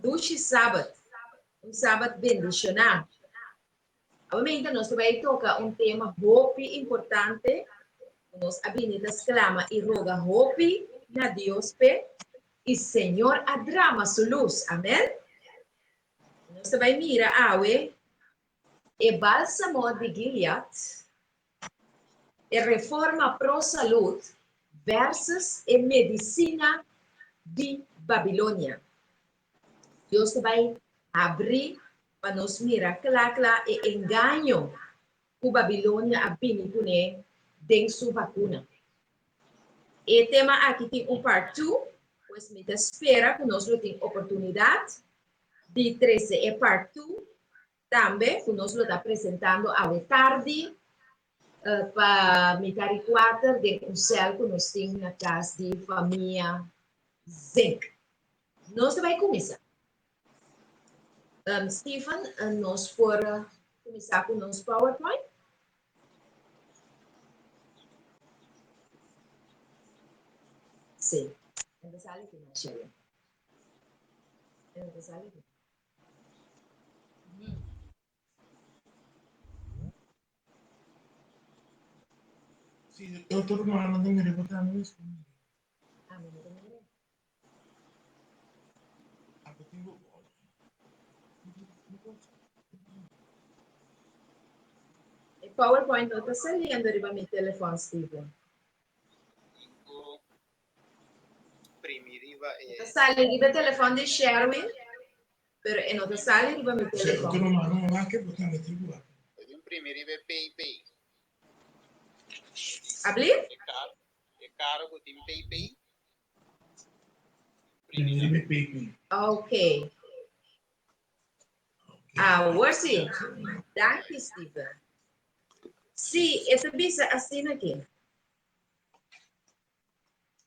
dushi sabat, un sabat bendishoná. Awor nos ta bai toka un tema hopi importante. Nos a bini ta sklama i roga hopi na Dios p'e, i Señor a drama su lus. Amèn. Nos ta bai mira awe e bálsamo di Gilead, e reforma pro salud versus e medisina di Babilonia. Dios ta bai habri pa nos mira kla kla e engaño ku Babilonia a bini kuné den su bakuna. E tema aki tin un part two, pues mi ta spera ku nos lo tin oportunidat di trese e part two tambe ku nos lo ta presentando awe tardi pa mitar i kuater den un sèl ku nos tin na kas di famia Zink. Nos ta bai kuminsá. Stephen, nos por kuminsá ku nos PowerPoint? Sí. En ta sali ki nan, Sherwin. En ta sali ki. Sí, otro hermano no mire bo tambe mes por mire. Ah, mi no ta mire. Ah, bo tin bo. E PowerPoint no ta saliendo riba mi telefon, Steven. Primi riba e. Ta sali riba e telefon di Sherwin, pero e no ta sali riba mi Sí, telefon. otro hermano no wak bo tambe tin bo wak. E primi riba e PP. Abli? E karo, e karo ku tin PP. Primi riba e PP. Ok. Awor sí. Danki, Steven. Sí, e ta bisa asina aki.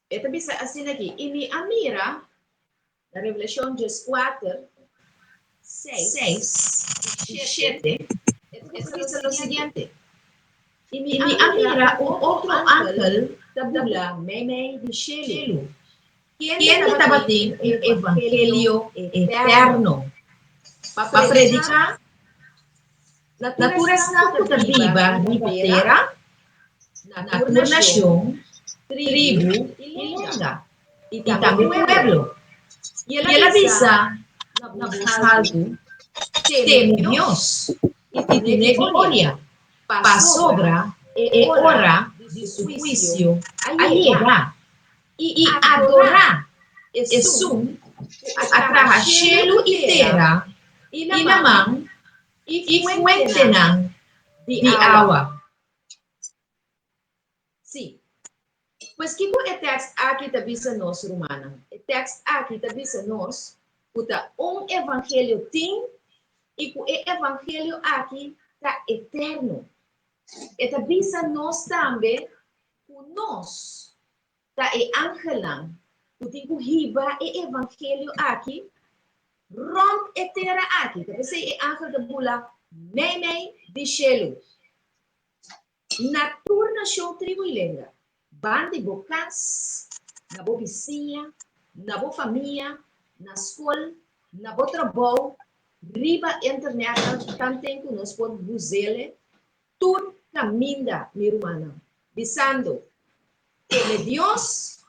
E ta bisa asina aki, I mi a mira, na Revelashon dieskuater, seis i shete, e ta bisa lo siguiente, I mi a mira un otro angel ta bula meimei di shelu, kende tabatin un evangelio eterno pa prediká Na tur esnan ku ta biba riba tera, na tur nashon, tribu i lenga, i tambe pueblo. I el a bisa na bos haltu, Teme Dios i dun'é gloria, pasobra e ora di su huisio a yega, i adorá esun ku a traha shelu i tera i laman i fuentenan di awa. Sí. Pues kiko e tèkst aki ta bisa nos, rumannan? E tèkst aki ta bisa nos ku ta un evangelio tin i ku e evangelio aki ta eterno. E ta bisa nos tambe ku nos ta e angelnan ku tin ku hiba e evangelio aki rònt e tera aki. Ta p'esei e angel ta bula meimei di shelu. Na tur nashon, tribu i lenga, ban di bo kas, na bo bisiña, na bo famia, na skol, na bo trabou, riba internet tanten ku nos por huz'ele, Tur kaminda, mi rumannan, bisando, Teme Dios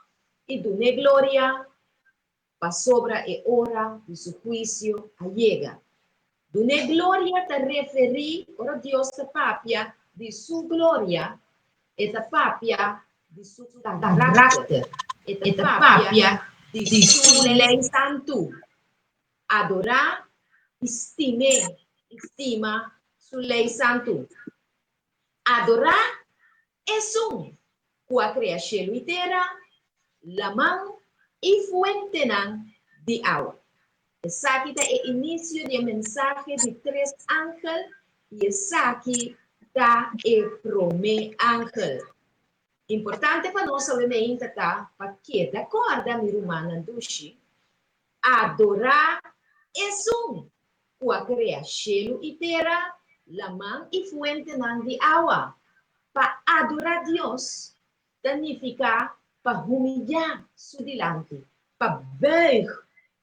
i dun'é gloria, pasobra e ora di su huisio a yega. Dun'é gloria ta referí, ora Dios ta papia di su gloria, e ta papia di su karakter, e ta papia di su lei santu. Adorá i stim'é i stima su lei santu. Adorá Esun ku a krea shelu i tera, laman i fuentenan di awa. Esaki ta e inisio di e mensahe di tres angel i esaki ta e promé angel. Importante pa nos awe meinta ta pa keda kòrda, mi rumannan dushi, Adorá Esun ku a krea shelu i tera, laman i fuentenan di awa. Pa adorá Dios ta nifiká pa humiyá su dilanti, pa buig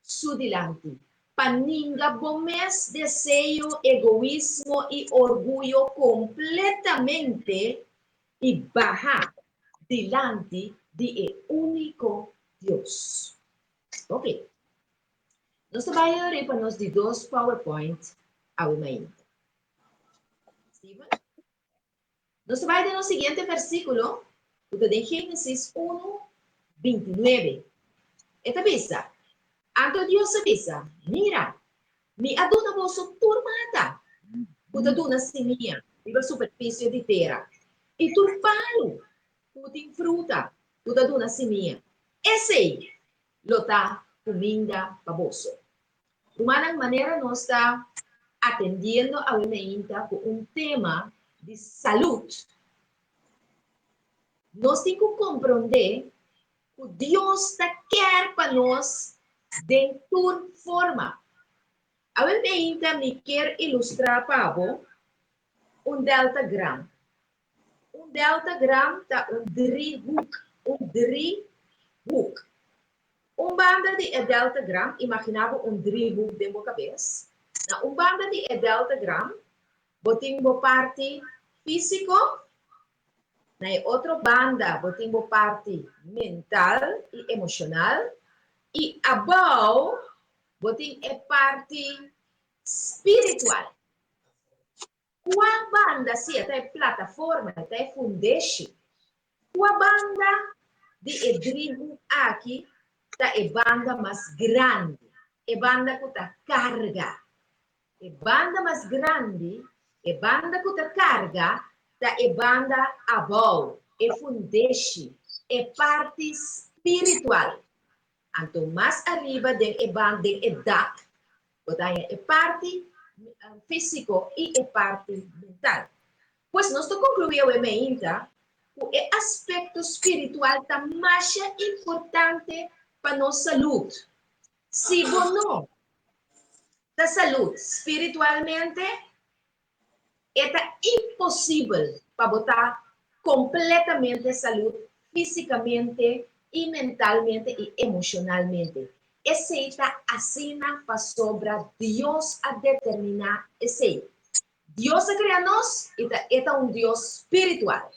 su dilanti. Pa ninga bo mes deseo, egoismo i orguyo kompletamente i baha dilanti di e úniko Dios. Ok. Nos ta bai ori pa nos di dos PowerPoint awe mainta. Steven? Nos ta bai den nos siguiente versíkulo, ku ta den Génesis 1, 29. E ta bisa, Anto Dios a bisa, Mira, mi a duna boso tur mata ku ta duna simia riba superfisio di tera, i tur palu ku tin fruta ku ta duna simia. Esei lo ta kuminda pa boso. Rumannan, manera nos ta atendiendo awe meinta ku un tema di salud, nos tin ku komprondé ku Dios ta kier pa nos den tur forma. Awe meinta mi kier ilustrá pa bo un deltagram. Un deltagram ta un driehoek, un driehoek. Un banda di e deltagram, imaginá bo un driehoek den bo kabes. Na un banda di e deltagram bo tin bo parti físiko, na e otro banda bo tin bo parti mental i emoshonal, i abou bo tin e parti spiritual. Kua banda, sí, e ta e plataforma, e ta e fundeshi. Kua banda di e driehoek aki ta e banda mas grandi, e banda ku ta karga? E banda mas grandi, e banda ku ta karga, ta e banda abou, e fundeshi, e parti spiritual. Anto mas ariba den e ban den e dak bo ta haña e parti físiko i e parti mental. Pues nos ta konkluí awe meinta ku e aspekto spiritual ta masha importante pa nos salud. Si bo no ta salud spiritualmente, E ta imposibel pa bo ta kompletamente salud físikamente i mentalmente i emoshonalmente. Esei ta asina pasobra Dios a determiná esei. Dios a krea nos i ta e ta un Dios spiritual.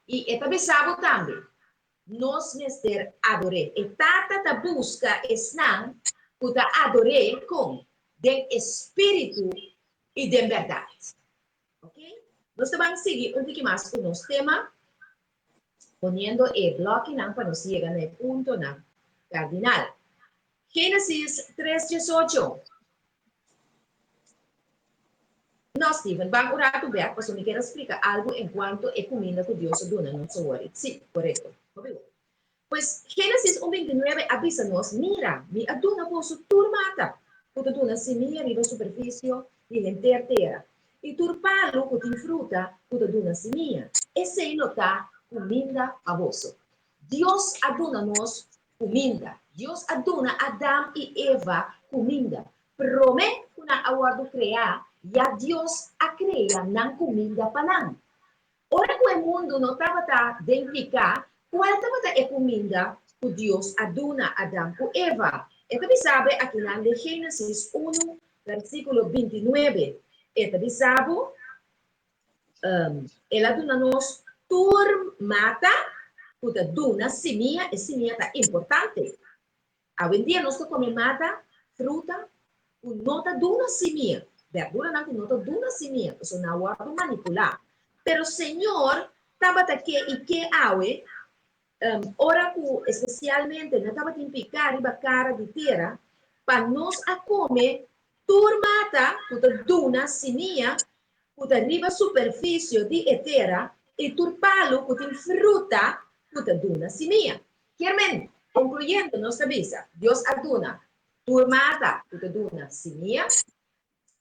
I e ta bisa bo tambe, Nos mester ador'é. E Tata ta buska esnan ku ta ador'é kon? Den e spiritu i den bèrdat. Ok? Nos ta ban sigui un tiki mas ku nos tema, poniendo e blòkinan pa nos yega na e puntonan kardinal. Génesis 3, 18. No, Steven, ban un ratu bek, pasobra mi kier a splika algu enkuanto e kuminda ku Dios a duna nos awor. Sí, korekto. Hopi bon. Pues, Génesis un 29 a bisa nos, Mira, mi a duna boso tur mata ku ta duna simia riba superfisio di henter tera, i tur palu ku tin fruta ku ta duna simia. Esei lo ta kuminda pa boso. Dios a duna nos kuminda. Dios a duna Adam i Eva kuminda. Promé ku nan a wòrdu kreá, ya Dios a krea nan kuminda pa nan. Ora ku e mundu no tabata den piká, kual tabata e kuminda ku Dios a duna Adam ku Eva? E ta bisa bo akinan den Génesis unu, versíkulo 29. E ta bisa bo, El a duna nos tur mata ku ta duna simia, e simia ta importante. Awendia nos ta kome mata, fruta, ku no ta duna simia, berduranan ku no ta duna simia, pasobra nan a wòrdu manipulá. Pero Señor tabata ke i ke awe, ora ku espesialmente no tabatin piká riba kara di tera, pa nos a kome tur mata ku ta duna simia ku ta riba superfisio di e tera i tur palu ku tin fruta ku ta duna simia. Kier men, konkluyendo nos ta bisa, Dios a duna tur mata ku ta duna simia,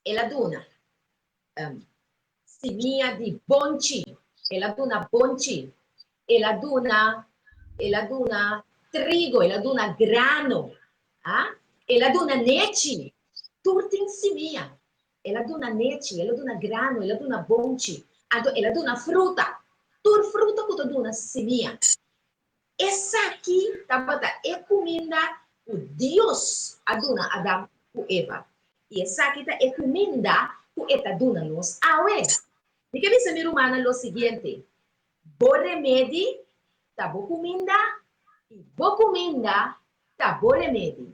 el a duna simia di bonchi, el a duna bonchi, el a duna, el a duna trigo, el a duna grano, ah, el a duna nechi, tur tin simia. El a duna nechi, el a duna grano, el a duna bonchi, anto el a duna fruta. Tur fruta ku ta duna simia. Esaki tabata e kuminda ku Dios a duna Adam. ku Eva. I esaki ta e kuminda ku e ta duna nos awe. Mi ke bisa mi rumannan lo siguiente, Bo remedi ta bo kuminda i bo kuminda ta bo remedi.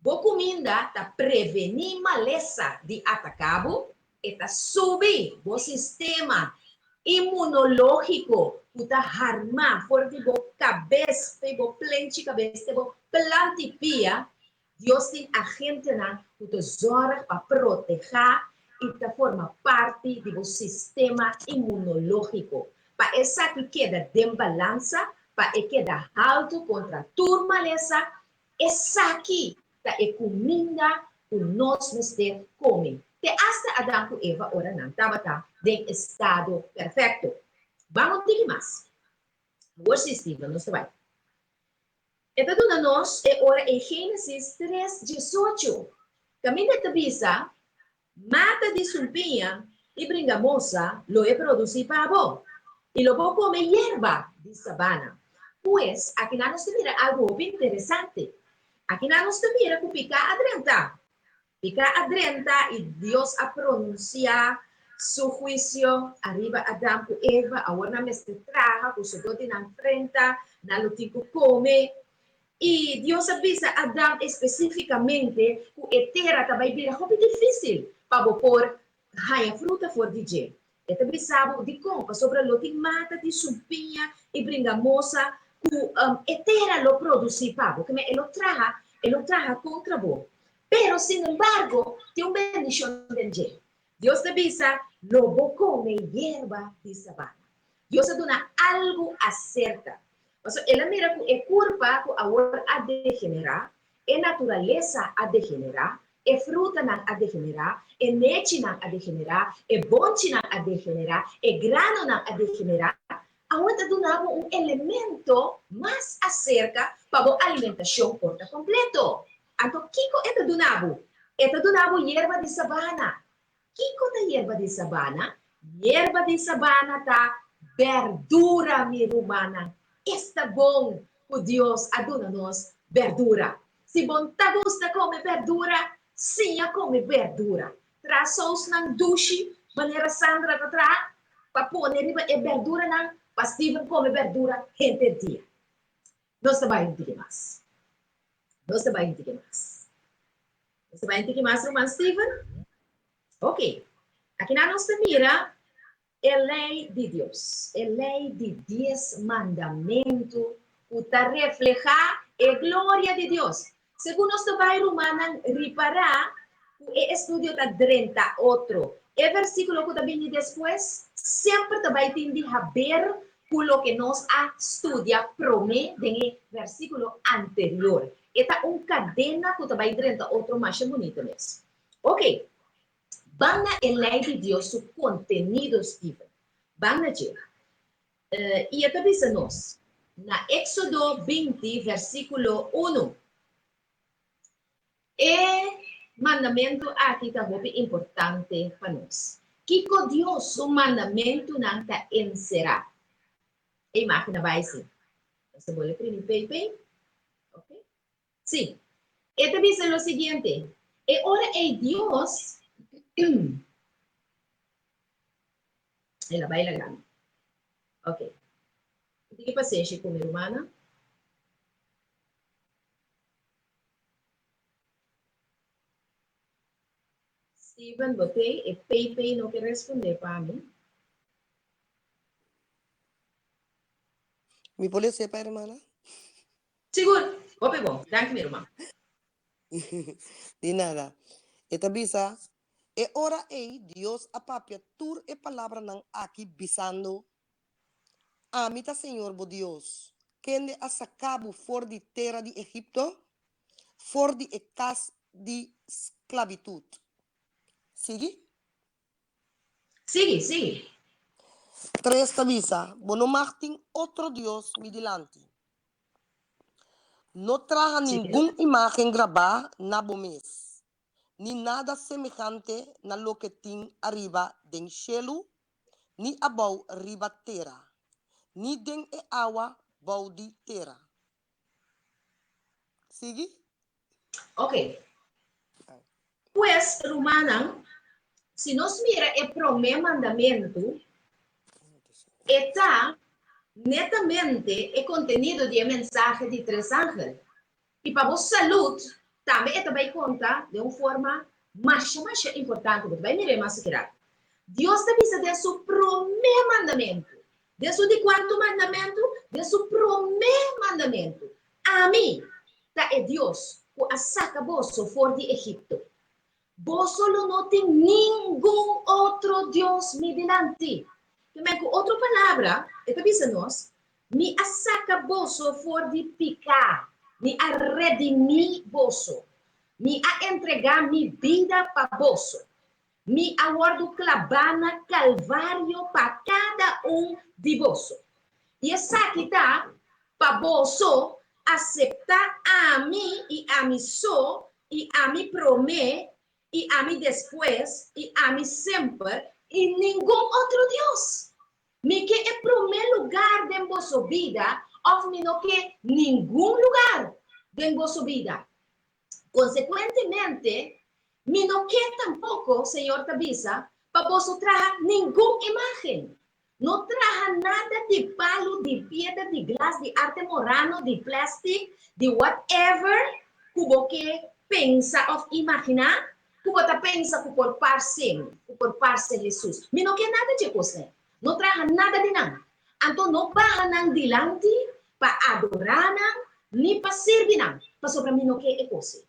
Bo kuminda ta prevení malesa di ataká bo, e ta subi bo sistema imunológiko ku ta harmá for di bo kabes te bo plenchi kabes te bo planti pia. Dios tin agentenan ku ta zòrg pa protehá i ta forma parti di bo sistema imunológiko. Pa esaki keda den balansa, pa e keda haltu kontra tur malesa, Esaki ta e kuminda ku nos mester kome. Te asta Adam ku Eva ora nan tabata den estado perfekto. Ban un tiki mas. Awor si, Steven, nos ta bai. E ta duna nos e ora ei Génesis tres diesocho. Kaminda e ta bisa, Mata di sumpiña i bringamosa lo e produsí pa bo, i lo bo kome yerba di sabana. Pues, akinan nos ta mira algu hopi interesante. Akinan nos ta mira ku piká a drenta. Piká a drenta i Dios a pronunsiá su huisio ariba Adam ku Eva. Awor nan mester traha ku sodó di nan frenta, nan lo tin ku kome. I Dios a bisa Adam espesífikamente ku e tera ta bai bira hopi difísil pa bo por haña fruta for di dje. E ta bisa bo dikon, pasobra lo tin mata di sumpiña i bringamosa ku e tera lo produsí pa bo, keme e lo traha, e lo traha kontra bo. Pero sinembargo, tin un bendishon den dje. Dios ta bisa, Lo bo kome yerba di sabana. Dios a duna algu aserka. Pasobra el a mira ku e kurpa ku awor a degenerá, e naturalesa a degenerá, e frutanan a degenerá, e nechinan a degenerá, e bonchinan a degenerá, e granonan a degenerá, awor ta duna bo un elemento mas aserka pa bo alimentashon por ta kompleto. Anto kiko e ta duna bo? E ta duna bo yerba di sabana. Kiko ta yerba di sabana? Yerba di sabana ta berdura, mi rumannan. Esta bon ku Dios a duna nos berdura! Si bo no ta gusta kome berdura, siña kome berdura. Traha sousnan dushi manera Sandra ta traha pa pone riba e berduranan pa Steven kome berdura henter dia. Nos ta bai un tiki mas. Nos ta bai un tiki mas. Nos ta bai un tiki mas, ruman Steven? Ok. Akinan nos ta mira e lei di Dios, e lei di dies mandamentu ku ta reflehá e gloria di Dios. Segun nos ta bai, rumannan, ripará ku e estudio ta drenta otro. E versíkulo ku ta bini despues semper ta bai tin di haber ku loke nos a studia promé den e versíkulo anterior. E ta un kadena ku ta bai drenta otro masha bunito mes. Oke, ban na e lei di Dios su kontenido, Steven. Ban na dje. I e ta bisa nos na Éksodo binti, versíkulo unu, E mandamentu aki ta hopi importante pa nos. Kiko Dios su mandamentunan ta enserá? E imágen a bai si. Nos ta bolbe primi pei pei. Ok. Sí. E ta bisa lo siguiente, E ora ei Dios El a bai laga mi. Ok. Tiki pasenshi ku mi rumannan. Steven, bo tei? E pei pei no ke responde pa mi. Mi por lese pa hermana? Sigur! Hopi bon. Danki mi ruman. Di nada. E ta bisa, E ora ei Dios a papia tur e palabranan aki bisando, Ami ta Señor bo Dios, kende a saka bo for di tera di Egipto, for di e kas di sklabitut. Sigui? Sigui, sigui. Tres ta bisa, Bo no mag tin otro dios mi dilanti. No traha ningun imágen grabá na bo mes, ni nada semehante na loke tin ariba den shelu, ni abou riba tera, ni den e awa bou di tera. Sigui? Ok. Pues, rumannan, si nos mira e promé mandamentu, e ta netamente e kontenido di e mensahe di tres angel. I pa bo salud, tambe e ta bai konta den un forma masha masha importante. Bo ta bai mir'é mas akirat. Dios ta bisa den su promé mandamentu. Den su di kuantu mandamentu? Den su promé mandamentu. Ami ta e Dios ku a saka boso for di Egipto. Boso lo no tin ningun otro dios mi dilanti. Ke men ku otro palabra, e ta bisa nos, Mi a saka boso for di piká, mi a redimí boso, mi a entregá mi bida pa boso, mi a wòrdu klabá na Kalvario pa kada un di boso. I esaki ta pa boso aseptá ami i ami so i ami promé, i ami despues, i ami semper, i ningun otro Dios. Mi ke e promé lugar den boso bida òf mi no ke ningun lugar den boso bida. Konsekuentemente, mi no ke tampoko, Señor ta bisa, pa boso traha ningun imágen. No traha nada di palu, di piedra, di glas, di arte morano, di plastic, di whatever ku bo ke pensa òf imaginá, ku bo ta pensa ku por parse mi, ku por parse Hesus. Mi no ke nada dje kosnan. No traha nada di nan. Anto no baha nan dilanti pa adorá nan ni pa sirbi nan, pasobra mi no ke e kos ei.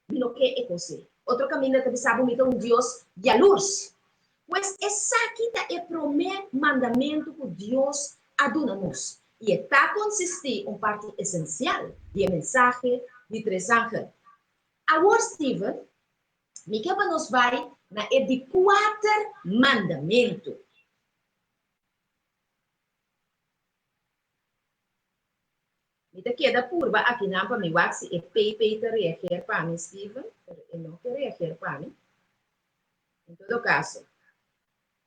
Mi no ke e kos ei. Otro kaminda ta bisa bo mi ta un Dios yalurs. Pues esaki ta e promé mandamentu ku Dios a duna nos, i e ta konsistí un parti esensial di e mensahe di tres angel. Awor, Steven, mi ke pa nos bai na e di kuater mandamentu. Mi ta keda purba akinan pa mi wak si e PP ta reageer pa mi, Steven, pero e no ke reageer pa mi. En todo caso,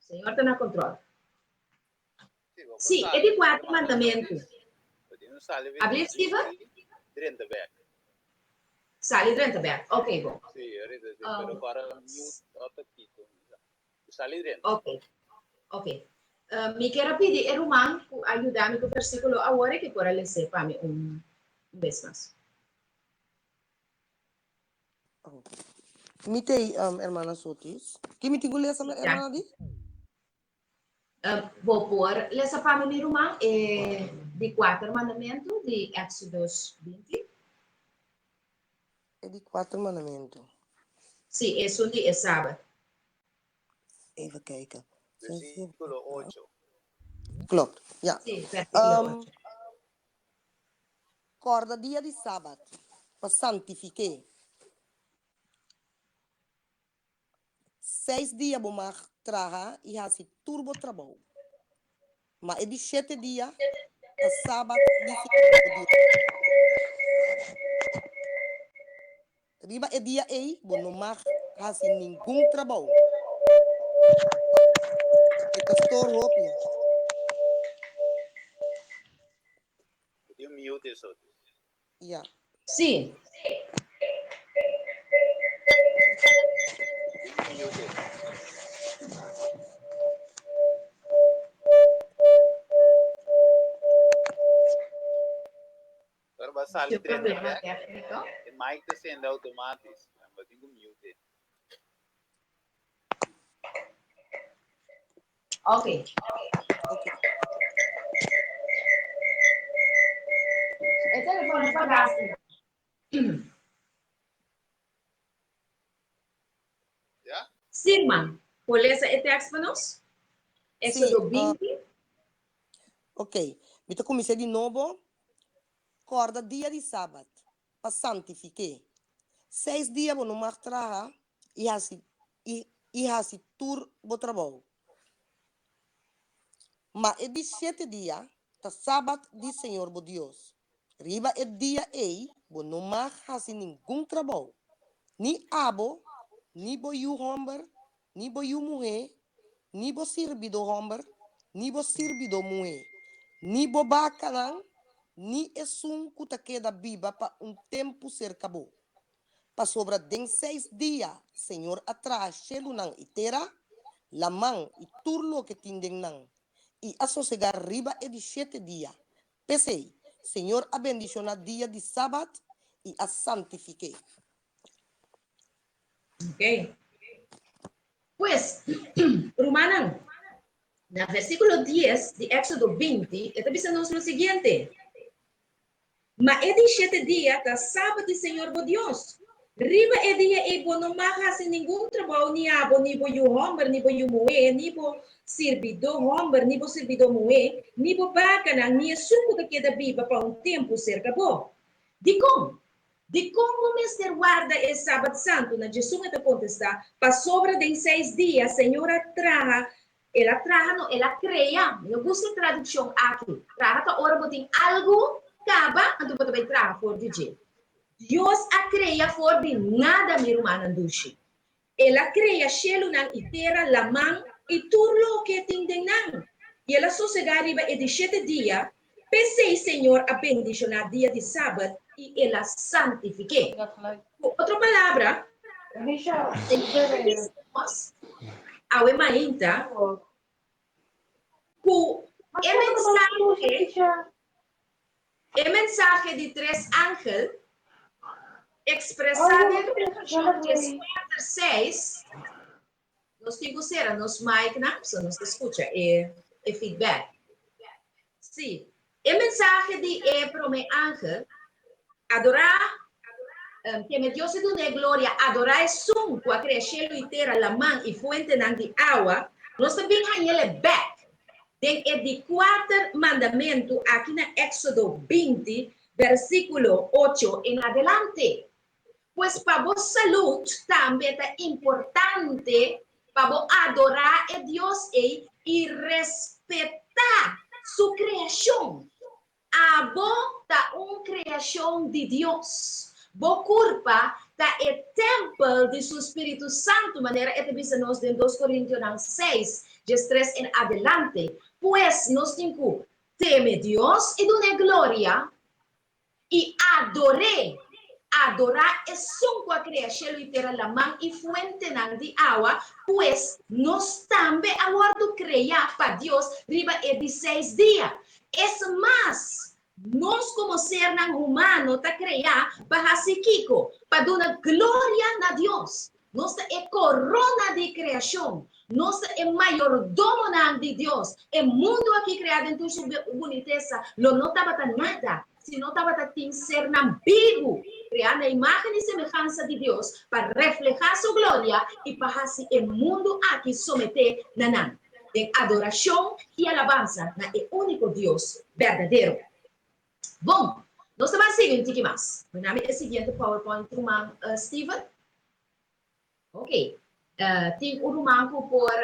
Señor ta na control. Sí, e di cuatro mandamento. Ablief, Steven? Sali drenta bek. Ok, bon. Ok, ok. Mi kier a pidi e ruman ku a yuda mi ku versíkulo awor e ke por a les'é pa mi un bes mas. Mi t'ei, hermana Sotis. Ki mi tin ku lesa, hermana di? Bo por lesa pa mi, mi ruman, e di kuater mandamentu di Éxodos 20? E di kuater mandamentu. Sí, esun di e sabat. Even kijken. Versículo ocho. Klopt, ja. Sí, versículo ocho. Kòrda dia di sabat pa santifik'é. Seis dia bo mag traha i hasi tur bo trabou, ma e di shete dia ta sabat di Señor bo Dios. Riba e dia ei bo no mag hasi ningun trabou. E ta stor hopi. Ya. Sí. Ora bo a sali drenta bek, e mic ta sende automatisch. Bo tin ku mute. Ok. Ok. E telefon no pagaste. Ja? Sirman, por lesa e tekst pa nos? Éxodo Sí, ah, 20. ok. Mi ta kuminsá di nobo. Kòrda dia di sabat pa santifik'é. Seis dia bo no mag traha i hasi i i hasi tur bo trabou. Ma e di shete dia ta sabat di Señor bo Dios. Riba e dia ei bo no mag hasi ningun trabou, ni abo, ni bo yu hòmber, ni bo yu muhé, ni bo sirbidó hòmber, ni bo sirbidó muhé, ni bo bakanan, ni esun ku ta keda biba pa un tempu serka bo. Pasobra den seis dia Señor a traha shelunan i tera, laman i tur loke tin den nan, i a sosegá riba e di shete dia. P'esei, Señor a bendishoná dia di sabat i a santifik'é. Ok. Pues, rumannan, na versíkulo dies di Éksodo binti, e ta bisa nos lo siguiente, Ma e di shete dia ta sabat di Señor bo Dios. Riba e dia ei bo no mag hasi ningun trabou, ni abo, ni bo yu hòmber, ni bo yu muhé, ni bo sirbidó hòmber, ni bo sirbidó muhé, ni bo bakanan, ni esun ku ta keda biba pa un tempu serka bo. Dikon? Dikon bo mester warda e sabat santu? Na Jesun e ta kontestá, Pasobra den seis dia Señor a traha El a traha no, el a krea. Mi no gusta e tradukshon aki. Traha ta ora bo tin algu kaba, anto bo ta bai traha for di dje. Dios a krea for di nada, mi rumannan dushi. El a krea shelunan i tera, laman i tur loke tin den nan. I el a sosegá riba e di shete dia. P'esei Señor a bendishoná dia di sabat i el a santifik'é. Ku otro palabra, Señor ta bisa nos awe mainta ku e mensahe, e mensahe di tres angel ekspresá den Revelashon dieskuater seis, Nos tin ku sera nos micnan so nos ta skucha e e feedback. Sí, e mensahe di e promé angel, Adorá, teme Dios i dun'é gloria, adorá esun ku a krea shelu i tera, laman i fuentenan di awa, nos ta bin hañ'el bèk den e di kuater mandamentu aki na Éksodo 20, versíkulo ocho en adelante. Pues pa bo salud tambe ta importante pa bo adorá e Dios ei i respetá su kreashon. Abo ta un kreashon di Dios. Bo kurpa ta e tèmpel di su spiritu santu, manera e ta bisa nos den Dos Korintionan seis, diestres en adelante. Pues nos tin ku teme Dios i dun'é gloria. I ador'é, adorá esun ku a krea shelu i tera, laman i fuentenan di awa, pues nos tambe a wòrdu kreá pa Dios riba e di seis dia. Es mas, nos komo sernan humano ta kreá pa hasi kiko? Pa duna gloria na Dios. Nos ta e korona di kreashon. Nos ta e mayordomonan di Dios. E mundu aki kreá den tur su bunitesa lo no tabata nada si no tabata tin sernan bibu kreá na imágen i semehansa di Dios pa reflehá su gloria i pa hasi e mundu aki someté na nan den adorashon i alabansa na e úniko Dios berdadero. Bon, nos ta ban sigui un tiki mas. Manda mi e siguiente PowerPoint, ruman Steven. Ok, tin un ruman ku por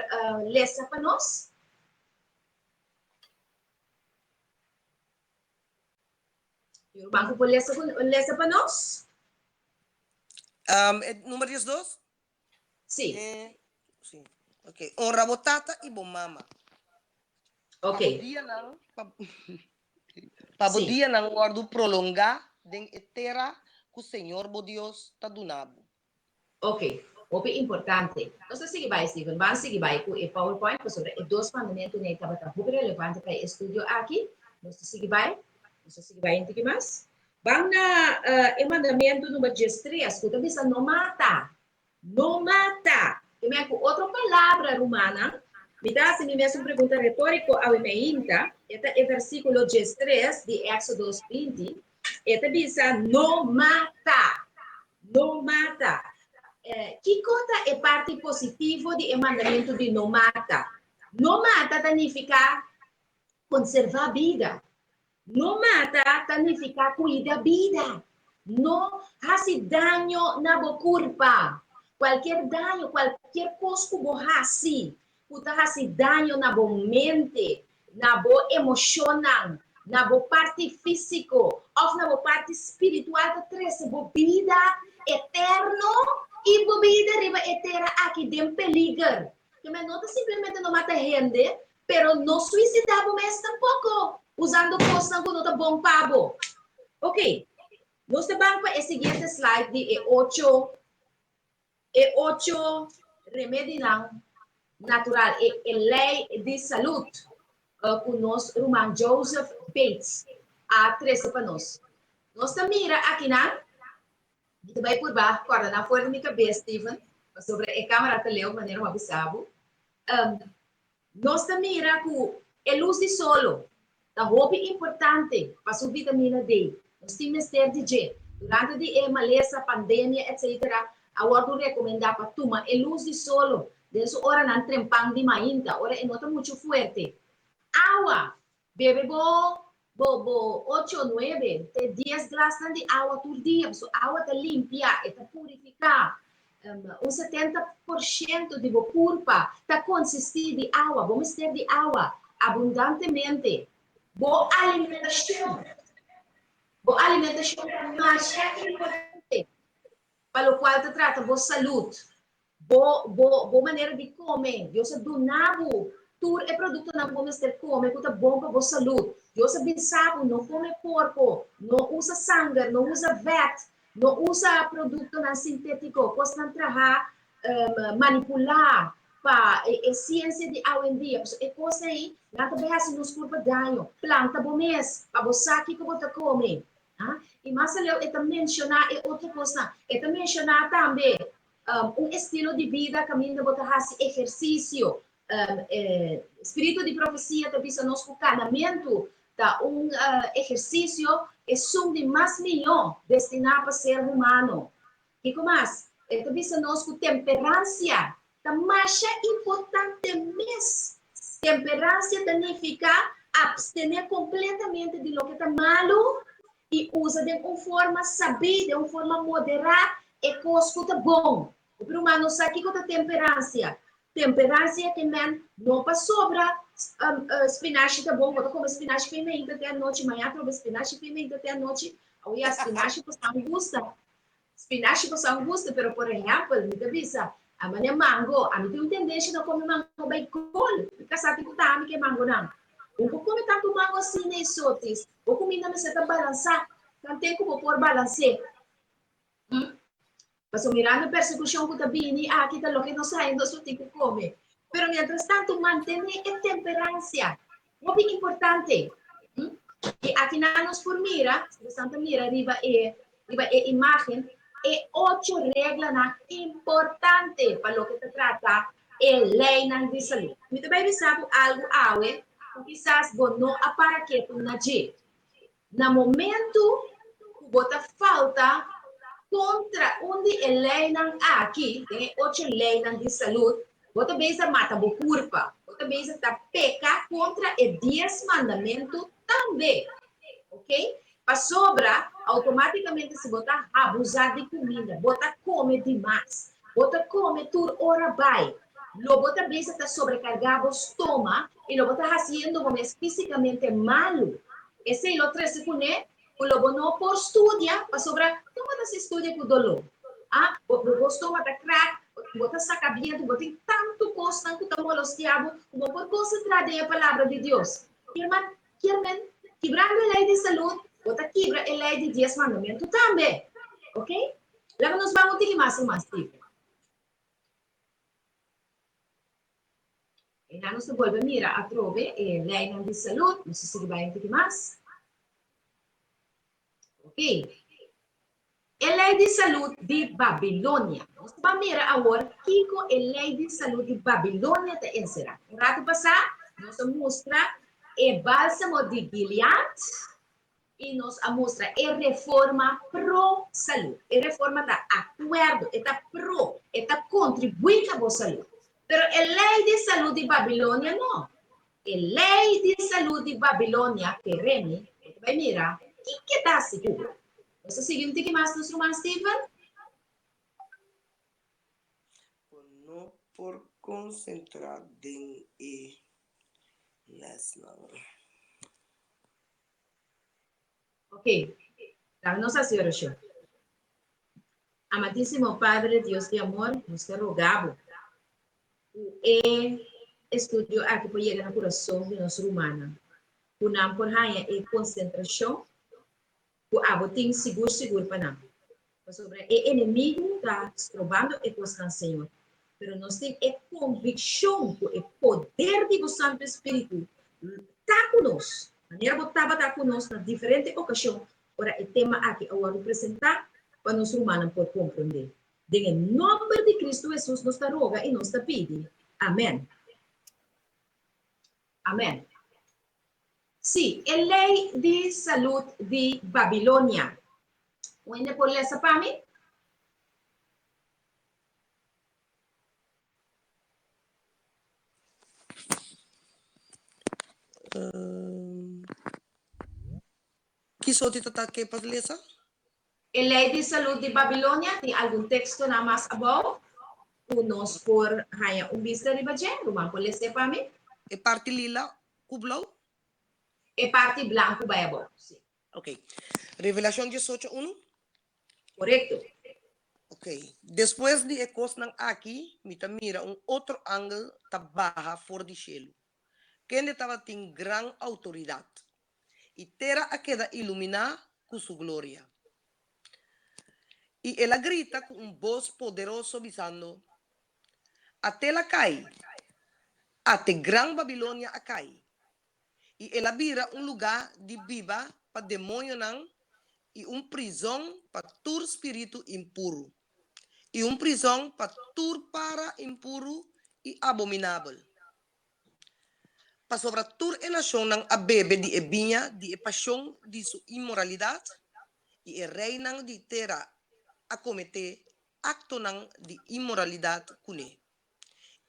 lesa pa nos? Tin un ruman ku por lesa, lesa pa nos? Um, e number 12? Sí. Eh, sí. Ok. Honra bo tata i bo mama. Ok. Pa bo dianan, pa, pa bo Sí. dianan wòrdu prolongá den e tera ku Señor bo Dios ta duna bo. Ok. Hopi importante. Nos ta sigui bai, Steven. Ban sigui bai ku e PowerPoint pasobra e dos mandamentunan ei tabata hopi relevante pa e estudio aki. Nos ta sigui bai. Nos ta sigui bai un tiki mas. Ban na e mandamentu number diestres ku ta bisa no mata. No mata. I men ku otro palabra, rumannan, mi ta hasi mi mes un pregunta retóriko awe meinta, e ta e versíkulo diestres di Éksodos 20, e ta bisa no mata. No mata. Kiko ta e parti positivo di e mandamentu di no mata? No mata ta nifiká konservá bida. No mata ta nifiká kuida bida. No hasi daño na bo kurpa. Kualkier daño, kualkier kos ku bo hasi ku ta hasi daño na bo mente, na bo emoshonnan, na bo parti físiko òf na bo parti spiritual ta trese bo bida eterno i bo bida riba e tera aki den peliger. Kemey no ta simplemente no mata hende, Pero no suicidá bo mes tampoco, usando cosnan cu no ta bon pa bo. Ok. Nos ta ban pa e siguiente slide di e ocho e ocho remedinan natural, e e lei di salud ku nos ruman Joseph Bates a trese pa nos. Nos ta mira akinan, mi ta bai purba kòrda nan for di mi kabes, Steven, pasobra e kamera ta leu manera mi a bisa bo. Nos ta mira ku e lus di solo ta hopi importante pa su vitamina D. Nos tin mester di dje. Durante di e malesa, pandemia etc. A wòrdu rekomendá pa tuma e lus di solo den su oranan trempan di mainta, ora e no ta muchu fuerte. Awa! Bebe bo bo bo ocho, nuebe te dies glasnan di awa tur dia, pasobra awa ta limpia, e ta purifiká. Un 70% di bo kurpa ta konsistí di awa, bo mester di awa abundantemente. Bo alimentashon, bo alimentashon ta masha importante pa lokual ta trata bo salud. Bo, bo, bo manera di kome. Dios a duna bo tur e produktonan ku bo mester kome ku ta bon pa bo salud. Dios a bisa bo no kome porko, no usa sanger, no usa vèt, no usa produktonan sintétiko, kosnan trahá, manipulá pa e siensia di awendia. Pasobra e kosnan ei, nan ta bai hasi nos kurpa daño. Planta bo mes pa bo sa kiko bo ta kome. I mas aleu e ta menshoná e otro kosnan. E ta menshoná tambe Un estilo di bida kaminda bo ta hasi ehersisio. Spiritu di profesia ta bisa nos ku kanamentu ta un ehersisio esun di mas mihó destiná pa ser humano. Kiko mas? E ta bisa nos ku temperansia ta masha importante mes. Temperansia ta nifiká apstené kompletamente di loke ta malu i usa den un forma sabí, den un forma moderá, e kos ku ta bon. Hopi ruman no sa kiko ta temperansia. Temperansia ke men no pasobra spinashi ta bon, bo ta kome spinashi fin meinta te anochi, mañana atrobe spinashi fin meinta te anochi. Awo ya spinashi pasobra mi gusta. Spinashi pasobra mi gusta, pero por ehèmpel mi ta bisa, a manera mango, ami tin un tendensha na kome mango bai kol. Mi kasá tin ku ta ami ke mangonan. Bo por kome tantu mango asina e sotis. Bo kuminda mester ta balansá, tanten ku bo por balans'é. Pasobra mirando e persekushon ku ta bini aki ta loke nos haña nos lo tin ku kome. Pero mientras tantu mantené e temperansia, hopi importante. I aki nan nos por mira, si boso ta mira riba e riba e imágen, e ocho reglanan importante pa loke ta trata e leinan di salú. Mi ta bai bisa bo algu awe ku kisas bo no a para ketu na dje. Na momentu ku bo ta falta kontra un di e leinan aki, den e ocho leinan di salú, bo ta bezig mata bo kurpa. Bo ta bezig ta peka kontra e dies mandamentu tambe. Oke? Pasobra automáticamente si bo ta abusá di kuminda, bo ta kome dimas, bo ta kome tur ora bai, lo bo ta bisa ta sobrekargá bo stoma i lo bo ta hasiendo bo mes físikamente malu. Esei lo trese kuné ku lo bo no por studia pasobra kon bo ta hasi studia ku doló? Ah, bo bo stoma ta krak, bo ta saka bientu, bo tin tantu kosnan ku ta molostiá bo ku bo por konsentrá den e Palabra di Dios. Herman, Kier men, kibrando e lei di salud, bo ta kibra e lei di dies mandamentu tambe. Ok? Laga nos ban un tiki mas i mas dieper. Einan nos ta bolbe mira atrobe e leinan di salud. Nos ta sigui bai un tiki mas. Ok. E lei di salud di Babilonia. Nos ta ban mira awor kiko e lei di salud di Babilonia ta enserá. Un ratu pasá nos a mustra e bálsamo di Gilead i nos a mustra e reforma pro salud. E reforma ta akuerdo, e ta pro, e ta kontribuí na bo salud. Pero e lei di salud di Babilonia no. E lei di salud di Babilonia, Keremi, bo ta bai mira kiko ta hasi ku bo. Nos ta sigui un tiki mas nos ruman Steven. Bo no por konsentrá den e lèsnan. Ok, laga nos hasi orashon. Amadísimo Padre, Dios di amor, nos ta roga bo ku e estudio aki por yega na kurason di nos rumannan, ku nan por haña e konsentrashon. Ku abo tin sigur sigur pa nan. Pasobra e enemigu ta strobando e kosnan, Señor. Pero nos tin e konvikshon ku e poder di bo Santu Espíritu ta ku nos, manera bo tabata ku nos na diferente okashon ora e tema aki a wòrdu presentá pa nos rumannan por komprondé. Den e nòmber di Kristu Hesus nos ta roga i nos ta pidi. Amèn. Amèn. Sí, e lei di salud di Babilonia. Un hende por lesa pa mi? Ki sorti ta ta ke pa lesa? E lei di salud di Babilonia tin algun tekstonan mas abou ku nos por haña un bista riba dje. Ruman por les'é pa mi? E parti lila ku blou? E parti blanku bai abou, si. Ok. Revelashon diesocho unu? Korekto. Ok. Despues di e kosnan aki mi ta mira un otro angel ta baha for di shelu, kende tabatin gran outoridat. I tera a keda iluminá ku su gloria. I el a grita ku un bos poderoso bisando, Atel a kai! Ate gran Babilonia a kai! I el a bira un lugá di biba pa demoñonan i un prizon pa tur spiritu impuru, i un prizon pa tur para impuru i abominabel. Pasobra tur e nashonnan a bebe di e biña di e pashon di su inmoralidat, i e reinan di tera a kometé aktonan di inmoralidat kuné,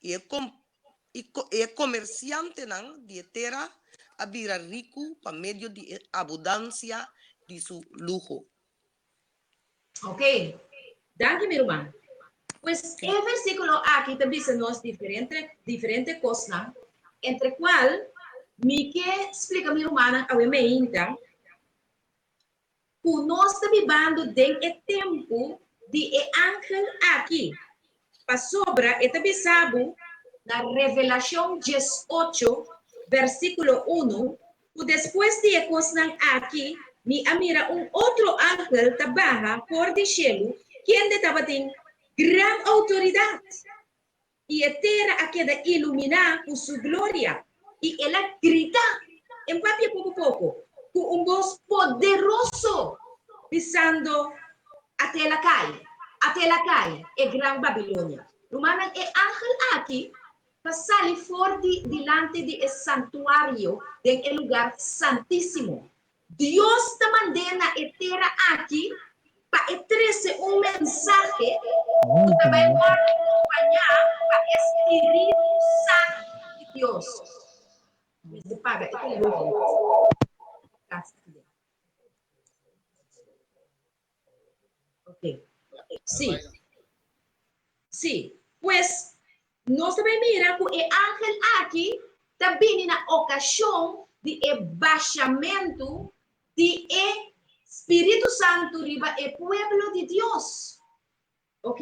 i e komersiantenan di e tera a bira riku pa medio di e abundansia di su luho. Ok, danki mi ruman. Pues e versíkulo aki ta bisa nos diferente diferente kosnan, entre kual mi ke splika mi rumannan awe meinta ku nos ta bibando den e tempu di e angel aki, pasobra e ta bisa bo na Revelashon diesocho versíkulo unu Ku despues di e kosnan aki mi a mira un otro angel ta baha for di shelu, kende tabatin gran outoridat, i e tera a keda iluminá ku su gloria, i el a grita, en papia poko poko, ku un bos poderoso, bisando, Ate el a kai, ate el a kai, e gran Babilonia! Rumannan, e angel aki ta sali for di dilanti di e santuario den e lugar santísimo. Dios ta mand'é na e tera aki pa e trese un mensahe ku ta bai wòrdu kompañá pa e spiritu santu di Dios. Mester paga e telefon. Ok. Sí. Sí. Pues, nos ta bai mira ku e angel aki ta bini na okashon di e bashamentu di e Spiritu Santu riba e pueblo di Dios. Ok?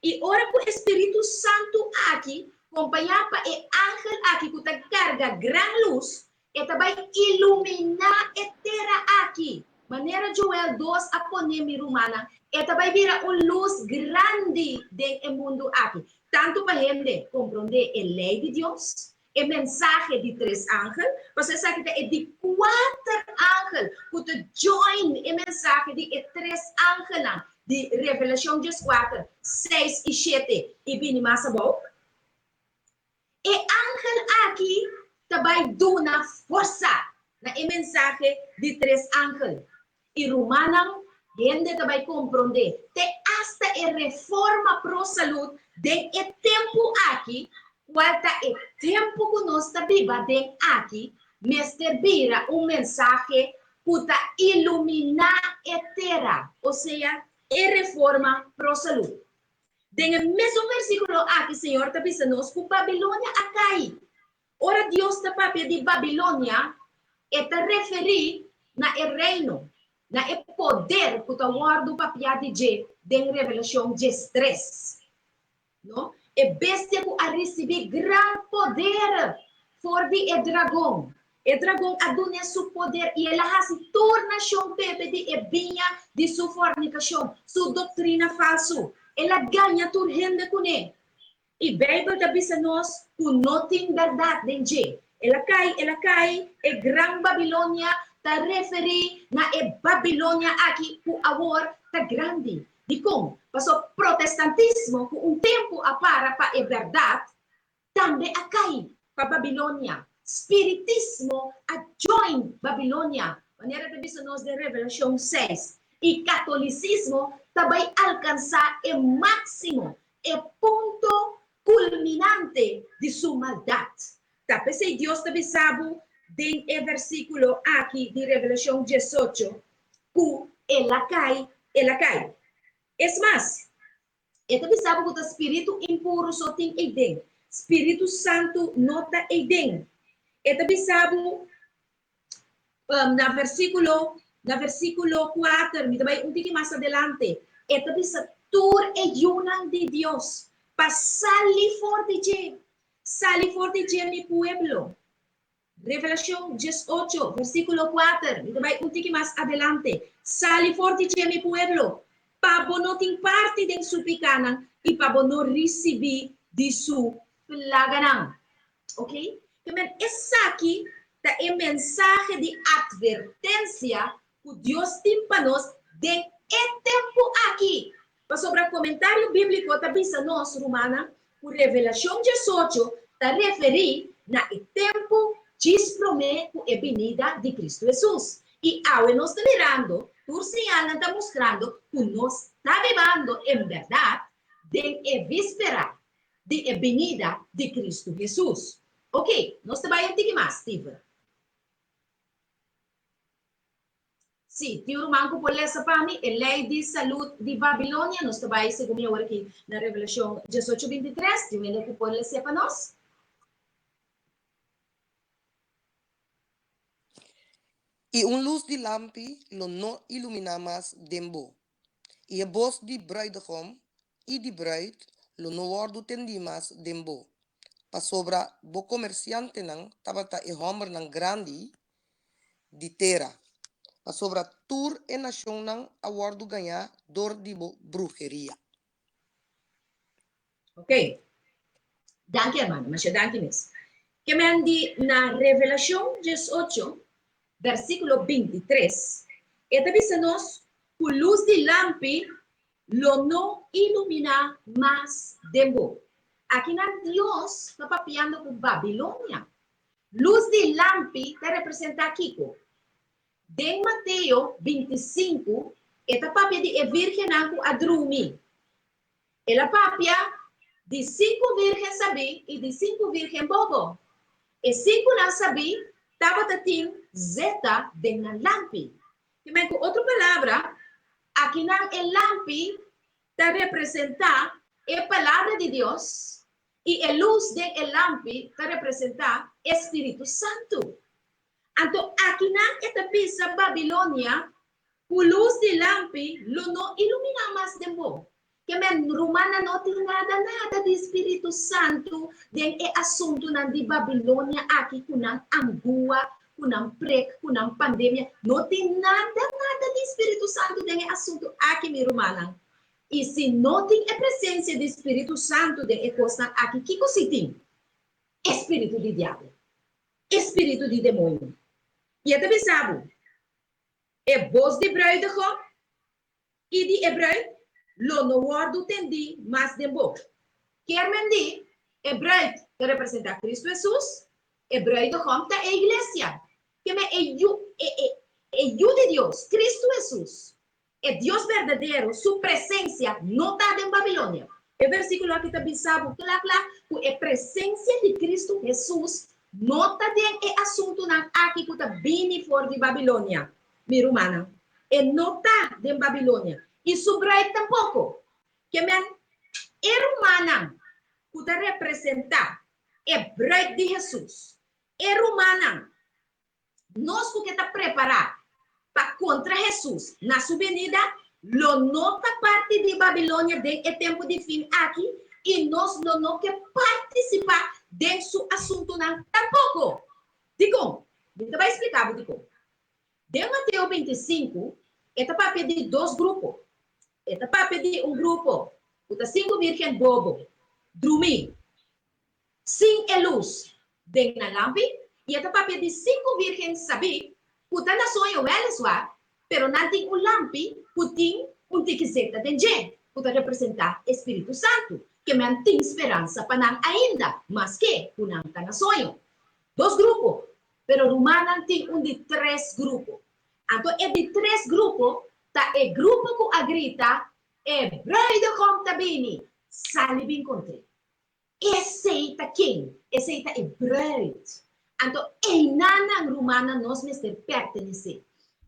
I ora ku e Spiritu Santu aki, kompañá pa e angel aki ku ta karga gran lus, e ta bai iluminá e tera aki, manera Joel dos a pone mi rumannan, e ta bai bira un lus grandi den e mundu aki, tantu pa hende komprondé e lei di Dios, e mensahe di tres angel, pasobra esaki ta e di kuater angel ku ta join e mensahe di e tres angelnan di Revelashon dieskuater, seis i shete i bini mas abou. E angel aki ta bai duna forsa na e mensahe di tres angel. I rumannan, hende ta bai komprondé te asta e reforma pro salud den e tempu aki, kual ta e tempu ku nos ta biba den aki, mester bira un mensahe ku ta iluminá e tera, osea e reforma pro salud. Den e mesun versíkulo aki Señor ta bisa nos ku Babilonia a kai. Ora Dios ta papia di Babilonia, e ta referí na e reino, na e poder ku ta wòrdu papiá di dje den Revelashon diestres. No? E bestia ku a risibí gran poder for di e dragon. E dragon a dun'é su poder i el a hasi tur nashon bebe di e biña di su fornikashon, su doktrina falsu. El a gaña tur hende kuné. I Beibel ta bisa nos ku no tin bèrdat den dje. El a kai, el a kai, e Gran Babilonia ta referí na e Babilonia aki ku awor ta grandi. Dikon? Pasobra protestantismo, ku un tempu a para pa e bèrdat, tambe a kai pa Babilonia. Spiritismo a join Babilonia, manera ta bisa nos den Revelashon seis. I katolisismo ta bai alkansá e máksimo, e punto kulminante di su maldat. Ta p'esei Dios ta bisa bo den e versíkulo aki di Revelashon diesocho ku el a kai, el a kai. Es mas, E ta bisa bo ku ta spiritu impuru so tin eiden. Spiritu Santu no ta eiden. E ta bisa bo na versíkulo na versíkulo kuater, mi ta bai un tiki mas adelante, e ta bisa tur e yunan di Dios pa sali for di dje. Sali for di dje, mi pueblo. Revelashon diesocho, versíkulo kuater, mi ta bai un tiki mas adelante, Sali for di dje, mi pueblo, pa bo no tin parti den su pikánan i pa bo no risibí di su plaganan. Ok? Ke men esaki ta e mensahe di atvertensia ku Dios tin pa nos den e tempu aki. Pasobra komentario bíbliko ta bisa nos, rumannan, ku Revelashon diesocho ta referí na e tempu djis promé ku e binida di Kristu Hesus. I awe nos ta mirando, tur señalnan ta mustrando ku nos ta bibando en bèrdat den e víspera di e binida di Kristu Hesus. Oké, nos ta bai un tiki mas, Steven. Sí, tin un ruman ku por lesa pa mi e lei di salud di Babilonia. Nos ta bai segun mi awor aki na Revelashon diesocho bintitres. Tin un hende ku por les'é pa nos? I un lus di lampi lo no iluminá mas den bo, i e bos di brùidegòm i di brùid lo no wòrdu tendí mas den bo, pasobra bo komersiantenan tabata e hòmbernan grandi di tera, pasobra tur e nashonnan a wòrdu gañá dor di bo bruheria. Ok. Danki, hermano. Masha danki mes. Ke men di na Revelashon diesocho, versíkulo bintitres, e ta bisa nos ku lus di lampi lo no iluminá mas den bo. Akinan Dios ta papiando ku Babilonia. Lus di lampi ta representá kiko? Den Mateo bintisinku, e ta papia di e vírgennan ku a drumi. El a papia di sinku vírgen sabí i di sinku vírgen bobo. E sinkunan sabí tabata tin zeta den nan lampi. Te men ku otro palabra, akinan e lampi ta representá e Palabra di Dios i e lus den e lampi ta representá e spiritu santu. Anto akinan e ta bisa Babilonia ku lus di lampi lo no iluminá mas den bo. Ke men rumannan no tin nada nada di spiritu santu den e asuntunan di Babilonia aki ku nan angua, ku nan prek, ku nan pandemia. No tin nada nada di spiritu santu den e asuntu aki mi rumannan. I si no tin e presensia di spiritu santu den e kosnan aki kiko si tin? E spiritu di diabel. E spiritu di demoño. I e ta bisa bo, E bos di bruidegom i di e bruid lo no wòrdu tendí mas den bo. Kier men di, e bruid ta representá Kristu Hesus, e bruidegom ta e iglesia. Ke men e yu, e, e, e Yu di Dios, Kristu Hesus, E Dios berdadero su presensia no ta den Babilonia. E versíkulo aki ta bisa bo kla kla ku e presensia di Kristu Hesus no ta den e asuntunan aki ku ta bini for di Babilonia, mi rumannan. E no ta den Babilonia, i su brùit tampoko. Ke men, e rumannan ku ta representá e brùit di Hesus, e rumannan Nos ku ke ta prepará pa kontra Hesus na su benida lo no ta parti di Babilonia den e tempu di fin aki i nos lo no ke partisipá den su asuntunan tampoko. Dikon? Mi ta bai splika bo dikon. Den Mateo 25, e ta papia di dos grupo. E ta papia di un grupo ku ta sinku bírgen bobo, drumí, sin e lus den nan lampi, i e ta papia di sinku bírgen sabí ku ta na soño wèliswar, pero nan tin un lampi ku tin un tiki zeta den dje, ku ta representá e spiritu santu, ke men tin speransa pa nan ainda, maske ku nan ta na soño. Dos grupo, pero rumannan tin un di tres grupo. Anto e di tres grupo ta e grupo ku a grita, E bruidegom ta bini! Sali bin kontr'é! Esei ta ken? Esei ta e bruid. Anto einanan, rumannan, nos mester pertenesé.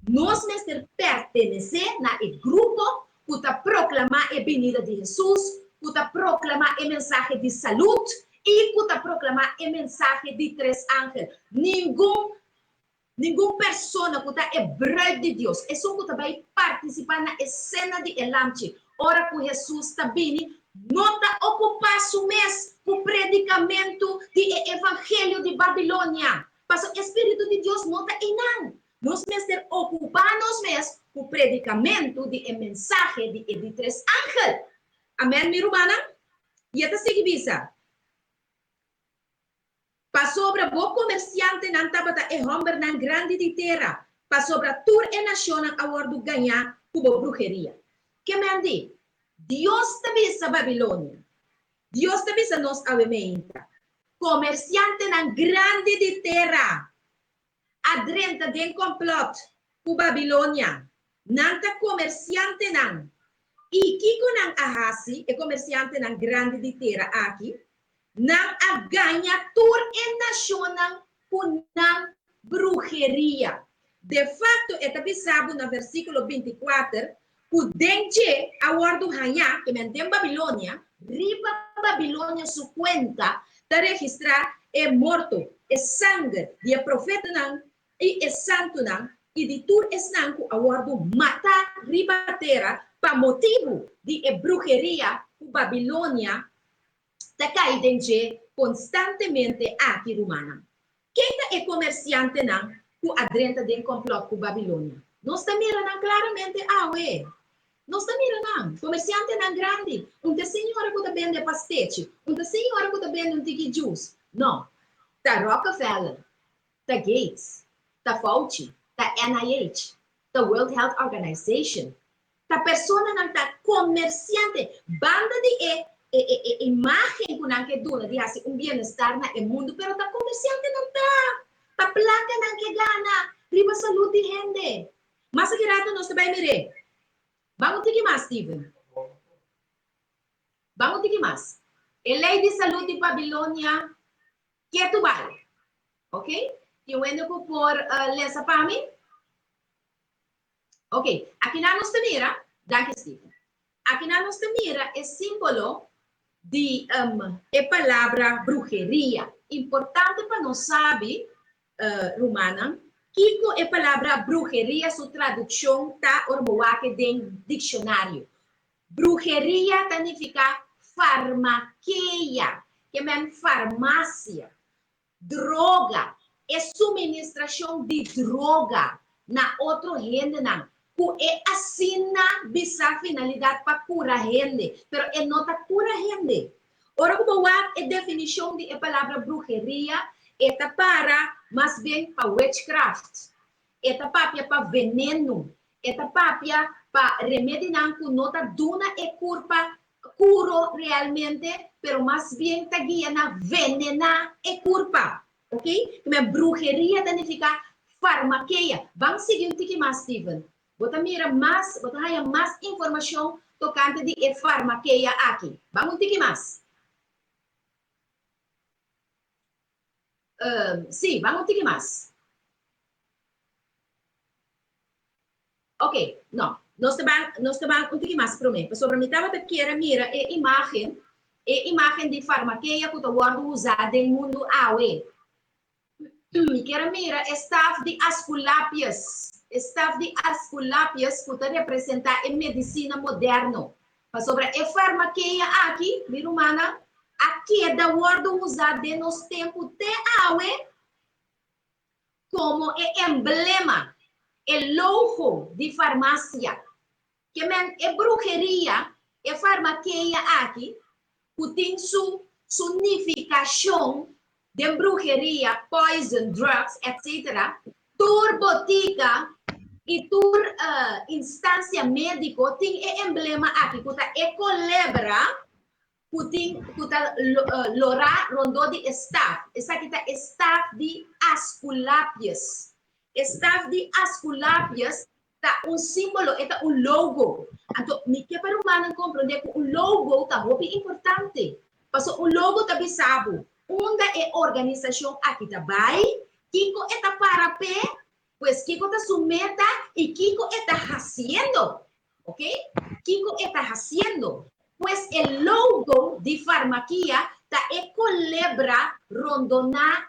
Nos mester pertenesé na e grupo ku ta proklamá e binida di Hesus, ku ta proklamá e mensahe di salud i ku ta proklamá e mensahe di tres angel. Ningun Ningun persona ku ta e bruid di Dios, esun ku ta bai partisipá na e sena di e Lamchi ora ku Hesus ta bini, no ta okupá su mes ku predikamentu di e evangelio di Babilonia, pasobra e spiritu di Dios no ta einan. Nos mester okupá nos mes ku predikamentu di e mensahe di e di tres angel. Amèn, mi rumannan? I e ta sigui bisa. Pasobra bo komersiantenan tabata e hòmbernan grandi di tera, pasobra tur e nashonnan a wòrdu gañá ku bo bruheria. Ke men di, Dios ta bisa Babilonia, Dios ta bisa nos awe meinta, Komersiantenan grandi di tera a drenta den kòmplòt ku Babilonia. Nan ta komersiantenan. I kiko nan a hasi, e komersiantenan grandi di tera aki? Nan a gaña tur e nashonnan ku nan bruheria. De fakto, e ta bisa bo na versíkulo 24 ku den dje a wòrdu hañá, ke men den Babilonia, riba Babilonia su kuenta ta registrá e morto, e sanger di e profetanan i e santunan i di tur esnan ku a wòrdu matá riba tera pa motibu di e bruheria ku Babilonia ta kai den dje konstantemente aki, rumannan. Ken ta e komersiantenan ku a drenta den kòmplòt ku Babilonia? Nos ta mira nan klaramente awe. Nos ta mira nan, komersiantenan grandi. Un ta e señora ku ta bende pastechi, un ta señora ku ta bende un tiki djus. No, ta Rockefeller, ta Gates, ta Fauci, ta NIH, ta World Health Organization, Ta personanan ta komersiante. Banda di e e e imágen ku nan ke duna di hasi un bienestar na e mundu, pero ta komersiantenan ta. Ta plaka nan ke gana riba salud di hende. Mas aki rato nos ta bai mir'é. Ban un tiki mas, Steven. Ban un tiki mas. E lei di salud di Babilonia ketu bai. Ok? Tin wende ku por lesa pa mi? Ok, akinan nos ta mira, danki Steven. Akinan nos ta mira e símbolo di um, e palabra bruheria. Importante pa nos sabi, uh, rumannan, kiko e palabra bruheria su tradukshon ta ora bo wak den dikshonario. Bruheria ta nifiká farmakeia, ke men farmasia. Droga, e suministrashon di droga na otro hendenan ku e asina bisa finalidat pa kura hende, pero e no ta kura hende. Ora ku bo wak e definishon di e palabra bruheria, e ta para mas bien pa witchcraft, e ta papia pa venenu, e ta papia pa remedinan ku no ta duna e kurpa kuro realmente, pero mas bien ta guia na venená e kurpa. Ok? Kmen bruheria ta nifiká farmakeia. Ban sigui un tiki mas, Steven. Bo ta mira mas, bo ta haña mas informashon tokante di e farmakeia aki. Ban un tiki mas. Sí, ban un tiki mas. Ok, no. Nos ta ban, nos ta ban un tiki mas promé, pasobra mi tabata kier a mira e imágen, e imágen di farmakeia ku ta wòrdu usá den mundu awe. Mi kier a mira e staf di Asculapius, e staf di Asculapius ku ta representá e medisina moderno. Pasobra e farmakeia aki, mi rumannan, a keda wòrdu usá den nos tempu te awe. komo e emblema, e logo di farmasia. Ke men e bruheria, e farmakeia aki, ku tin su su nifikashon den bruheria, poison, drugs, etc. Tur botika i tur instansia médiko tin e emblema aki ku ta e kolebra ku tin ku ta lorá rondó di e staf. Esaki ta e staf di Asculapius. E staf di Asculapius ta un símbolo, e ta un logo. Anto, mi ke pa rumannan komprondé ku un logo ta hopi importante. Pasobra un logo ta bisa bo unda e organisashon aki ta bai, kiko e ta para p'e, pues kiko ta su meta i kiko e ta hasiendo. Ok? Kiko e ta hasiendo? Pues e logo di Farmakia ta e kolebra rondoná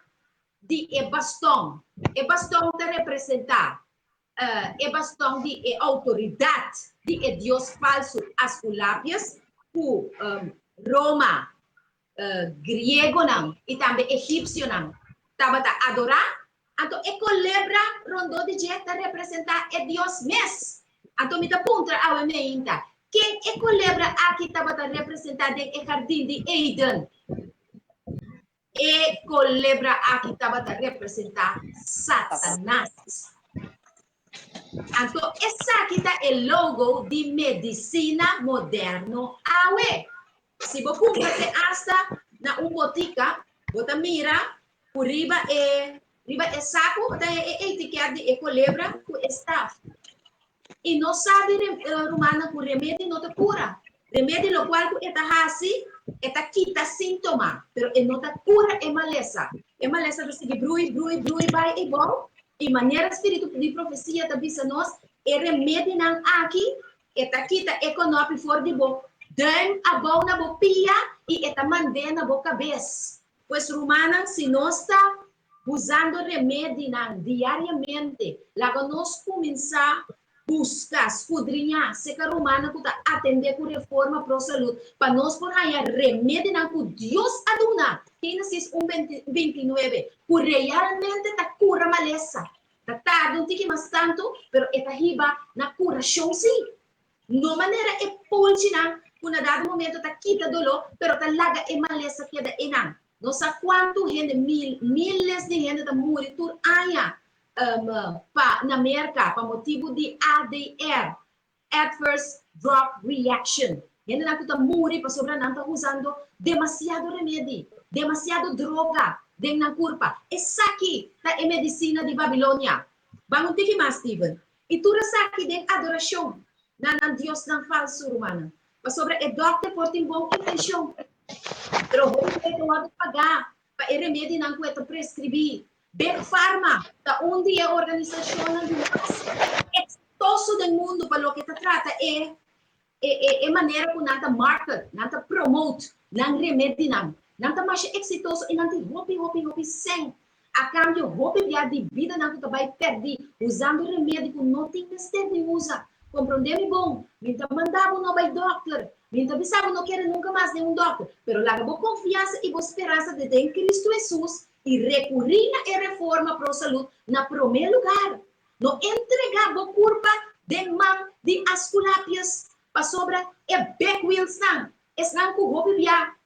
di e baston. E baston ta representá e baston di e outoridat di e dios falsu Asculapius ku Roma, griegonan i tambe egipsionan tabata adorá. Anto e kolebra rondó di dje ta representá e dios mes. Anto mi ta puntra awe meinta, ken e kolebra aki tabata representá den e hardin di Eden? E kolebra aki tabata representá Satanas. Anto esaki ta e logo di medisina moderno awe. Si bo kumpra te asta na un botika, bo ta mira ku riba e riba e saku bo ta haña e etiket di e kolebra ku e staf. I nos sa di rumannan ku remedi no ta kura. Remedi lokual ku e ta hasi, e ta kita síntoma, pero e no ta kura e malesa. E malesa ta sigui brui, brui, brui bai i bou. I manera spiritu di profesia ta bisa nos, e remedinan aki, e ta kita e konopi for di bo duim abou na bo pia i e ta mand'é na bo kabes. Pues rumannan, si nos ta usando remedinan diariamente, laga nos kuminsá buska, skudriñá serka rumannan ku ta atendé ku Reforma Pro Salud pa nos por haña remedinan ku Dios a duna, Génesis un 29, ku realmente ta kura malesa. Ta tarda un tiki mas tantu, pero e ta hiba na kurashon sí. No manera e pulchinan ku na dado momento ta kita doló, pero ta laga e malesa keda einan. No sa kuantu hende, mil, miles di hende ta muri tur aña pa na Merka pa motibu di ADR, Adverse Drug Reaction. Hendenan ku ta muri pasobra nan ta usando demasiado remedi, demasiado droga den nan kurpa. Esaki ta e medisina di Babilonia. Ban un tiki mas, Steven. I tur esaki den adorashon na nan diosnan falsu, rumannan. Pasobra e dòkter por tin bon intenshon, pero hopi bes ta wòrdu pagá pa e remedinan ku e ta preskribí. Big Pharma ta un di e organisashonnan di mas eksitoso den mundu pa loke ta trata e e manera ku nan ta market, nan ta promote nan remedinan. Nan ta masha eksitoso i nan tin hopi, hopi, hopi sèn. A kambio hopi bia di bidanan ku ta bai pèrdí usando remedi ku no tin mester di usa. Komprondé mi bon, mi ta manda bo no bai dòkter, mi ta bisa bo no kere nunka mas den un dòkter, pero laga bo konfiansa i bo speransa ta den Kristu Hesus i rekurí na e Reforma Pro Salud na promé lugar. No entregá bo kurpa den man di Asculapius, pasobra e big wheelsnan, esnan ku hopi bia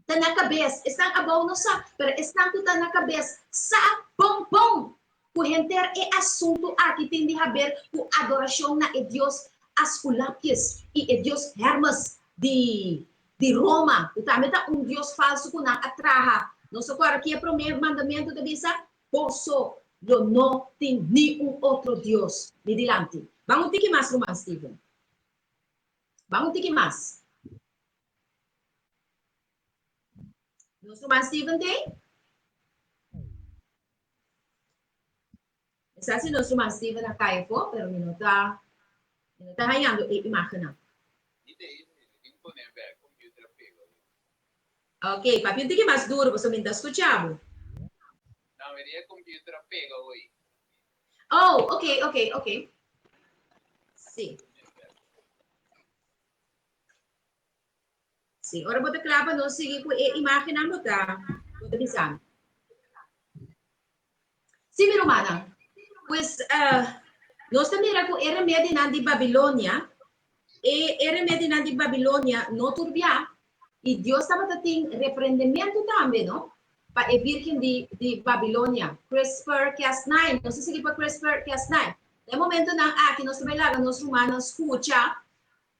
ta na kabes, esnan abou no sa, pero esnan ku ta na kabes sa bon bon ku henter e asuntu aki tin di haber ku adorashon na e dios Asculapius i e dios Hermes di di Roma, ku tambe ta un dios falsu ku nan a traha. Nos ta kòrda ki e promé mandamentu ta bisa? Boso lo no tin ni un otro dios mi dilanti. Ban un tiki mas, ruman Steven. Ban un tiki mas. Nos ruman Steven t'ei? Mi sa si nos ruman Steven a kai afó, pero mi no ta, mi no ta hañando e imagennan. Ok, papia un tiki mas duro pasobra mi no ta skucha bo. No, mi di e computer a pega hoy. Oh, ok, ok, ok. Sí. Sí, ora bo ta kla pa nos sigui ku e imagennan bo ta bo ta bisa mi. Sí, mi rumannan. Pues, nos ta mira ku e remedinan di Babilonia, e e remedinan di Babilonia no tur bia, i Dios tabata tin reprendementu tambe, no? Pa e virgen di, di Babilonia. CRISPR-Cas9, nos ta sigui pa CRISPR-Cas9. Na e momentonan aki nos ta bai laga nos rumannan skucha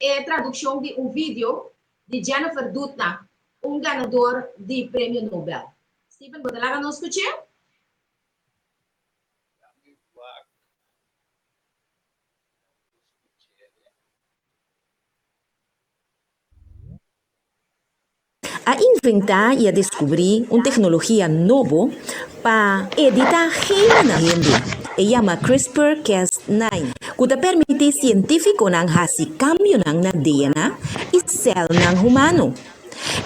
e tradukshon di un video di Jennifer Doudna, un ganador di Premio Nobel. Steven, bo ta laga nos skuch'é? A inventá i a deskubrí un teknologia nobo pa editá genenan di hende. E yama CRISPR-Cas9, ku ta permití sientífikonan hasi kambionan na DNA i sèlnan humano.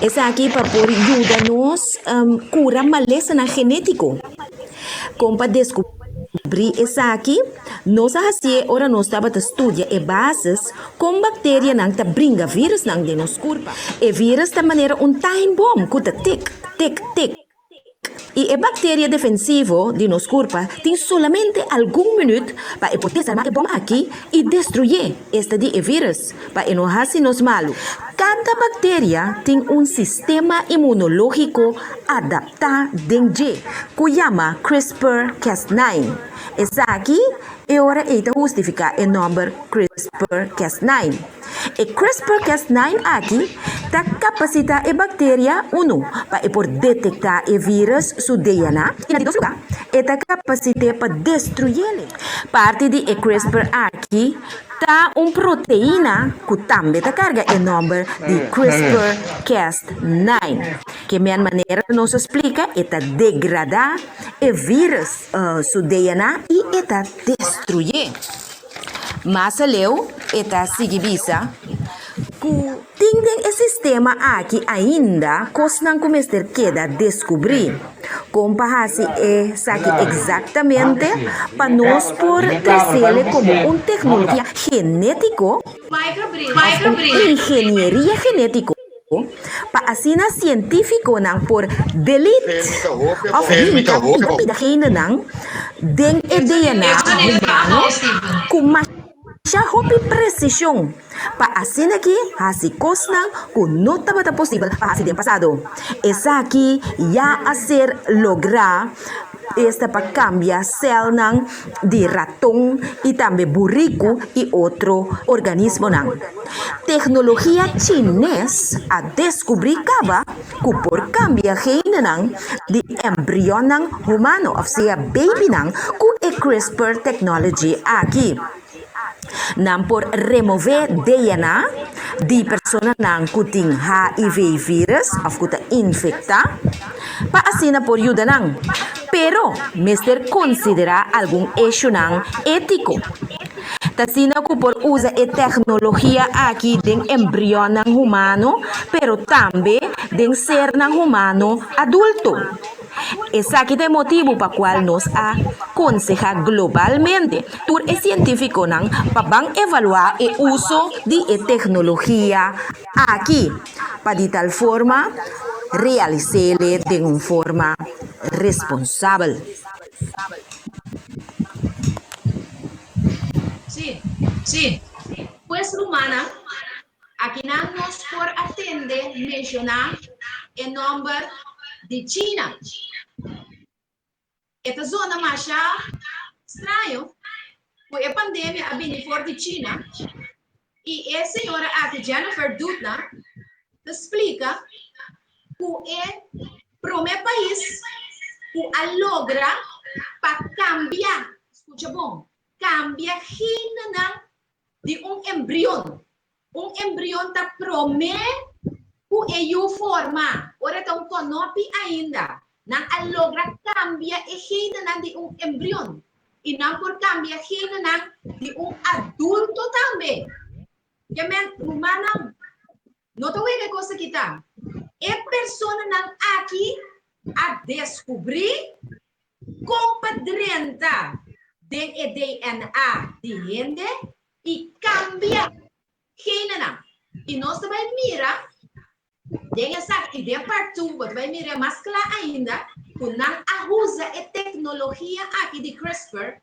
Esaki pa por yuda nos kura malesanan genétiko. Kon pa deskubrí esaki? Nos a hasié ora nos tabata studia e basis kon bakterianan ta bringa vírusnan den nos kurpa. E vírus ta manera un time bom ku ta tik, tik, tik. I e bakteria defensivo di nos kurpa tin solamente algun minüt pa e por desarmá e bòm aki i destruyé, esta di e vírus, pa e no hasi nos malu. Kada bakteria tin un sistema inmunológiko adaptá den dje ku yama CRISPR-Cas9. Esaki e ora ei ta hustifiká e nòmber CRISPR-Cas9. E CRISPR-Cas9 aki ta kapasitá e bakteria, unu, pa e por detektá e vírus su DNA i na di dos lugá, e ta kapasit'é pa destruyéle. Parti di e CRISPR aki ta un proteina ku tambe ta karga e nòmber di CRISPR-Cas9. Ke men manera nos a splika e ta degradá e vírus su DNA i e ta destruyé. Mas aleu e ta sigui bisa ku tin den e sistema aki ainda kosnan ku mester keda deskubrí. Kon pa hasi esaki eksaktamente pa nos por tresele komo un teknologia genétiko òf un ingenieria genétiko pa asina sientífikonan por delete òf hinka pida pida genenan den e DNA humano ku masha hopi presishon pa asin'aki hasi kosnan ku no tabata posibel pa hasi den pasado. Esaki ya a ser lográ. Esta pa kambia sèlnan di raton i tambe buriku i otro organismonan. Teknologia chines a deskubrí kaba ku por kambia genenan di embrionnan humano òf sea babynan ku e CRISPR technology aki. Nan por remové DNA di personanan ku tin HIV vírus òf ku ta infektá pa asina por yuda nan. Pero mester konsiderá algun eshunan étiko. Ta asina ku por usa e teknologia aki den embrionnan humano pero tambe den sernan humano adulto. Esaki ta e motibu pa kual nos a konsehá globalmente tur e sientífikonan pa ban evaluá e uso di e teknologia aki pa di tal forma realis'é den un forma responsabel. Sí, sí. Pues rumannan, Akinan nos por a tende menshoná e nòmber di China. E ta zona masha straño ku e pandemia a bini for di China i e señora aki Jennifer Doudna ta splika ku e promé pais ku a logra pa kambia, skucha bon, kambia genenan di un embrion. Un embrion ta promé ku e yu forma, ora e ta un kònòpi ainda. Nan a logra kambia e genenan di un embrion i nan por kambia genenan di un adulto tambe. Ke men, rumannan, no ta wega e kos aki ta. E personanan aki a deskubrí Kon pa drenta den e DNA di hende i kambia genenan. I nos ta bai mira den esaki, i den part two bo ta bai mira mas kla ainda. ku nan a usa e teknologia aki di CRISPR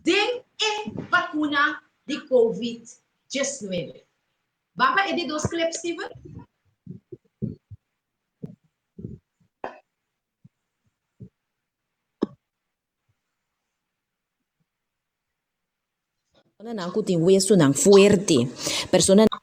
den e bakuna di Covid 19. Ban pa e di dos clip, Steven. Personanan ku tin wesunan fuerte. Personanan.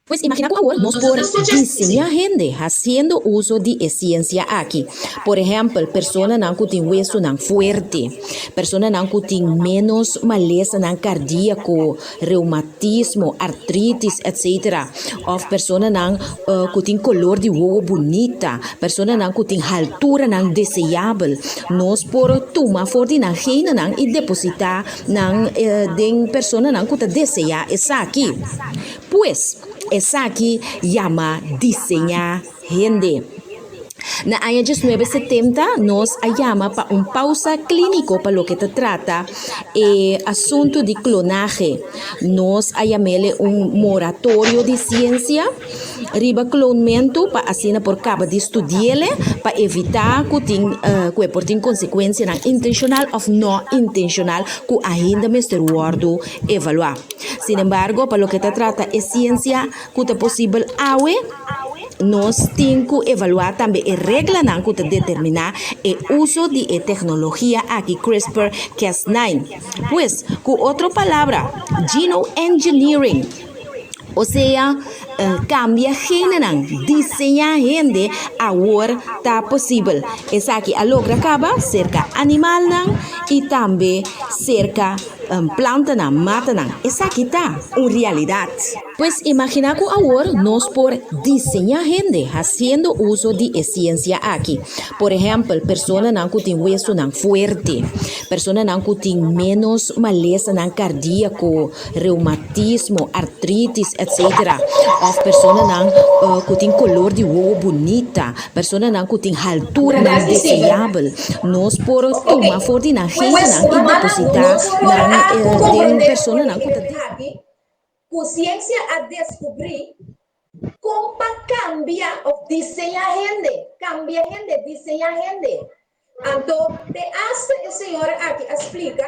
Pues imagina ku awor nos por diseñá hende hasiendo uso di e siensia aki. Por ehèmpel, personanan ku tin wesunan fuerte, personanan ku tin ménos malesanan kardiako, reumatismo, artritis, etcetera. Òf personanan ku tin kolor di wowo bunita, personanan ku tin halturanan deseabel. Nos por tuma for di nan genenan i depositá nan den personanan ku ta deseá esaki. Pues, esaki yama diseñá hende. Na aña diesnuebe setenta nos a yama pa un pausa klíniko pa loke ta trata e asuntu di klonahe. Nos a yam'ele un moratorio di siensia riba klonmentu pa asina por kaba di studi'ele pa evitá ku tin ku e por tin konsekuensianan intenshonal òf no intenshonal ku ainda mester wòrdu evaluá. Sin embargo, pa loke ta trata e siensia ku ta posibel awe, nos tin ku evaluá tambe e reglanan ku ta determiná e uso di e teknologia aki CRISPR-Cas9. Pues, ku otro palabra, genoengineering, osea kambia genenan, diseñá hende, awor ta posibel. Esaki a logra kaba serka animalnan i tambe serka. Plantanan, matanan, esaki ta un realidat. Pues imaginá ku awor nos por diseñá hende hasiendo uso di e siensia aki. Por ehèmpel, personanan ku tin wesunan fuerte, personanan ku tin ménos malesanan kardiako, reumatismo, artritis, etcetera. Òf personanan ku tin kolor di wowo bunita, personanan ku tin halturanan deseabel. Nos por tuma for di nan gentenan i depositá nan den personanan ku ta. Ku siensia a deskubrí kon pa kambia òf diseñá hende, kambia hende, diseñá hende. Anto, te asta e señora aki a splika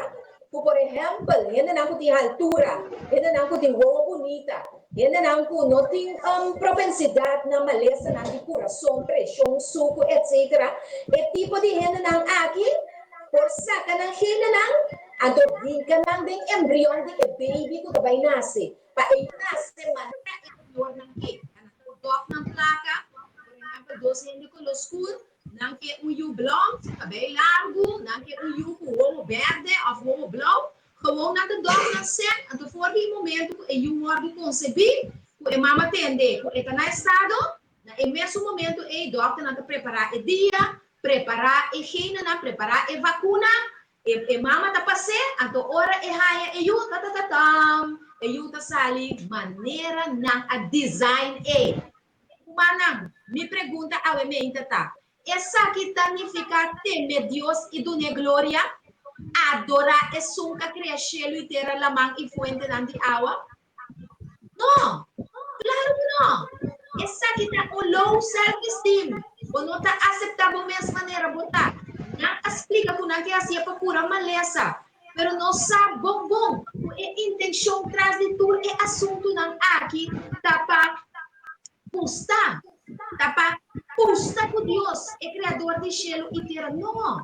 ku, por ehèmpel, hendenan ku tin haltura, hendenan ku tin wowo bunita, hendenan ku no tin propensidat na malesanan di kurason, preshon, suku, etsetera, e tipo di hendenan aki por saka nan gendenan, anto hinka nan den embrion di e baby ku ta bai nase, pa e nase manera e mayornan ke. Nan ta dòf nan plaka, por ehèmpel, dos hende koló skur, Nan ke un yu blond, kabei largu, nan ke un yu ku wowo bèrdè òf wowo blou. Gewoon nan ta dòf nan sèn, anto for di e momentu ku e yu wòrdu konsebí, ku e mama tende ku e ta na estado, na e mesun momentu ei dòkternan ta prepará e dia, prepará e genenan, prepará e vakuna, e e mama ta pas'é, anto ora e haña e yu, tatatatam, e yu ta sali manera nan a design e. Rumannan, mi pregunta awe meinta ta, Esaki ta nifiká teme Dios i dun'é gloria, adorá Esun k'a krea shelu i tera, laman i fuentenan di awa? No! Klaru ku no! Esaki ta un low self-esteem. Bo no ta aseptá bo mes manera bo ta. Nan a splika ku nan ke hasié pa kura malesa, pero nos sa bon bon ku e intenshon tras di tur e asuntunan aki ta pa pusta, ta pa pusta ku Dios, e Kreador di shelu i tera. No!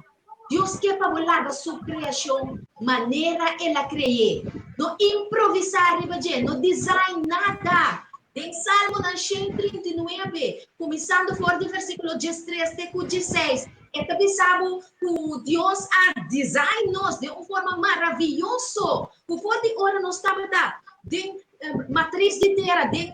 Dios ke pa bo laga su kreashon manera el a kre'é. No improvisá riba dje, no design nada. Den Salmonan 139, kuminsando for di versíkulo 13 te ku 16, e ta bisa bo ku Dios a design nos den un forma maravioso, ku for di ora nos tabata den matris di tera, den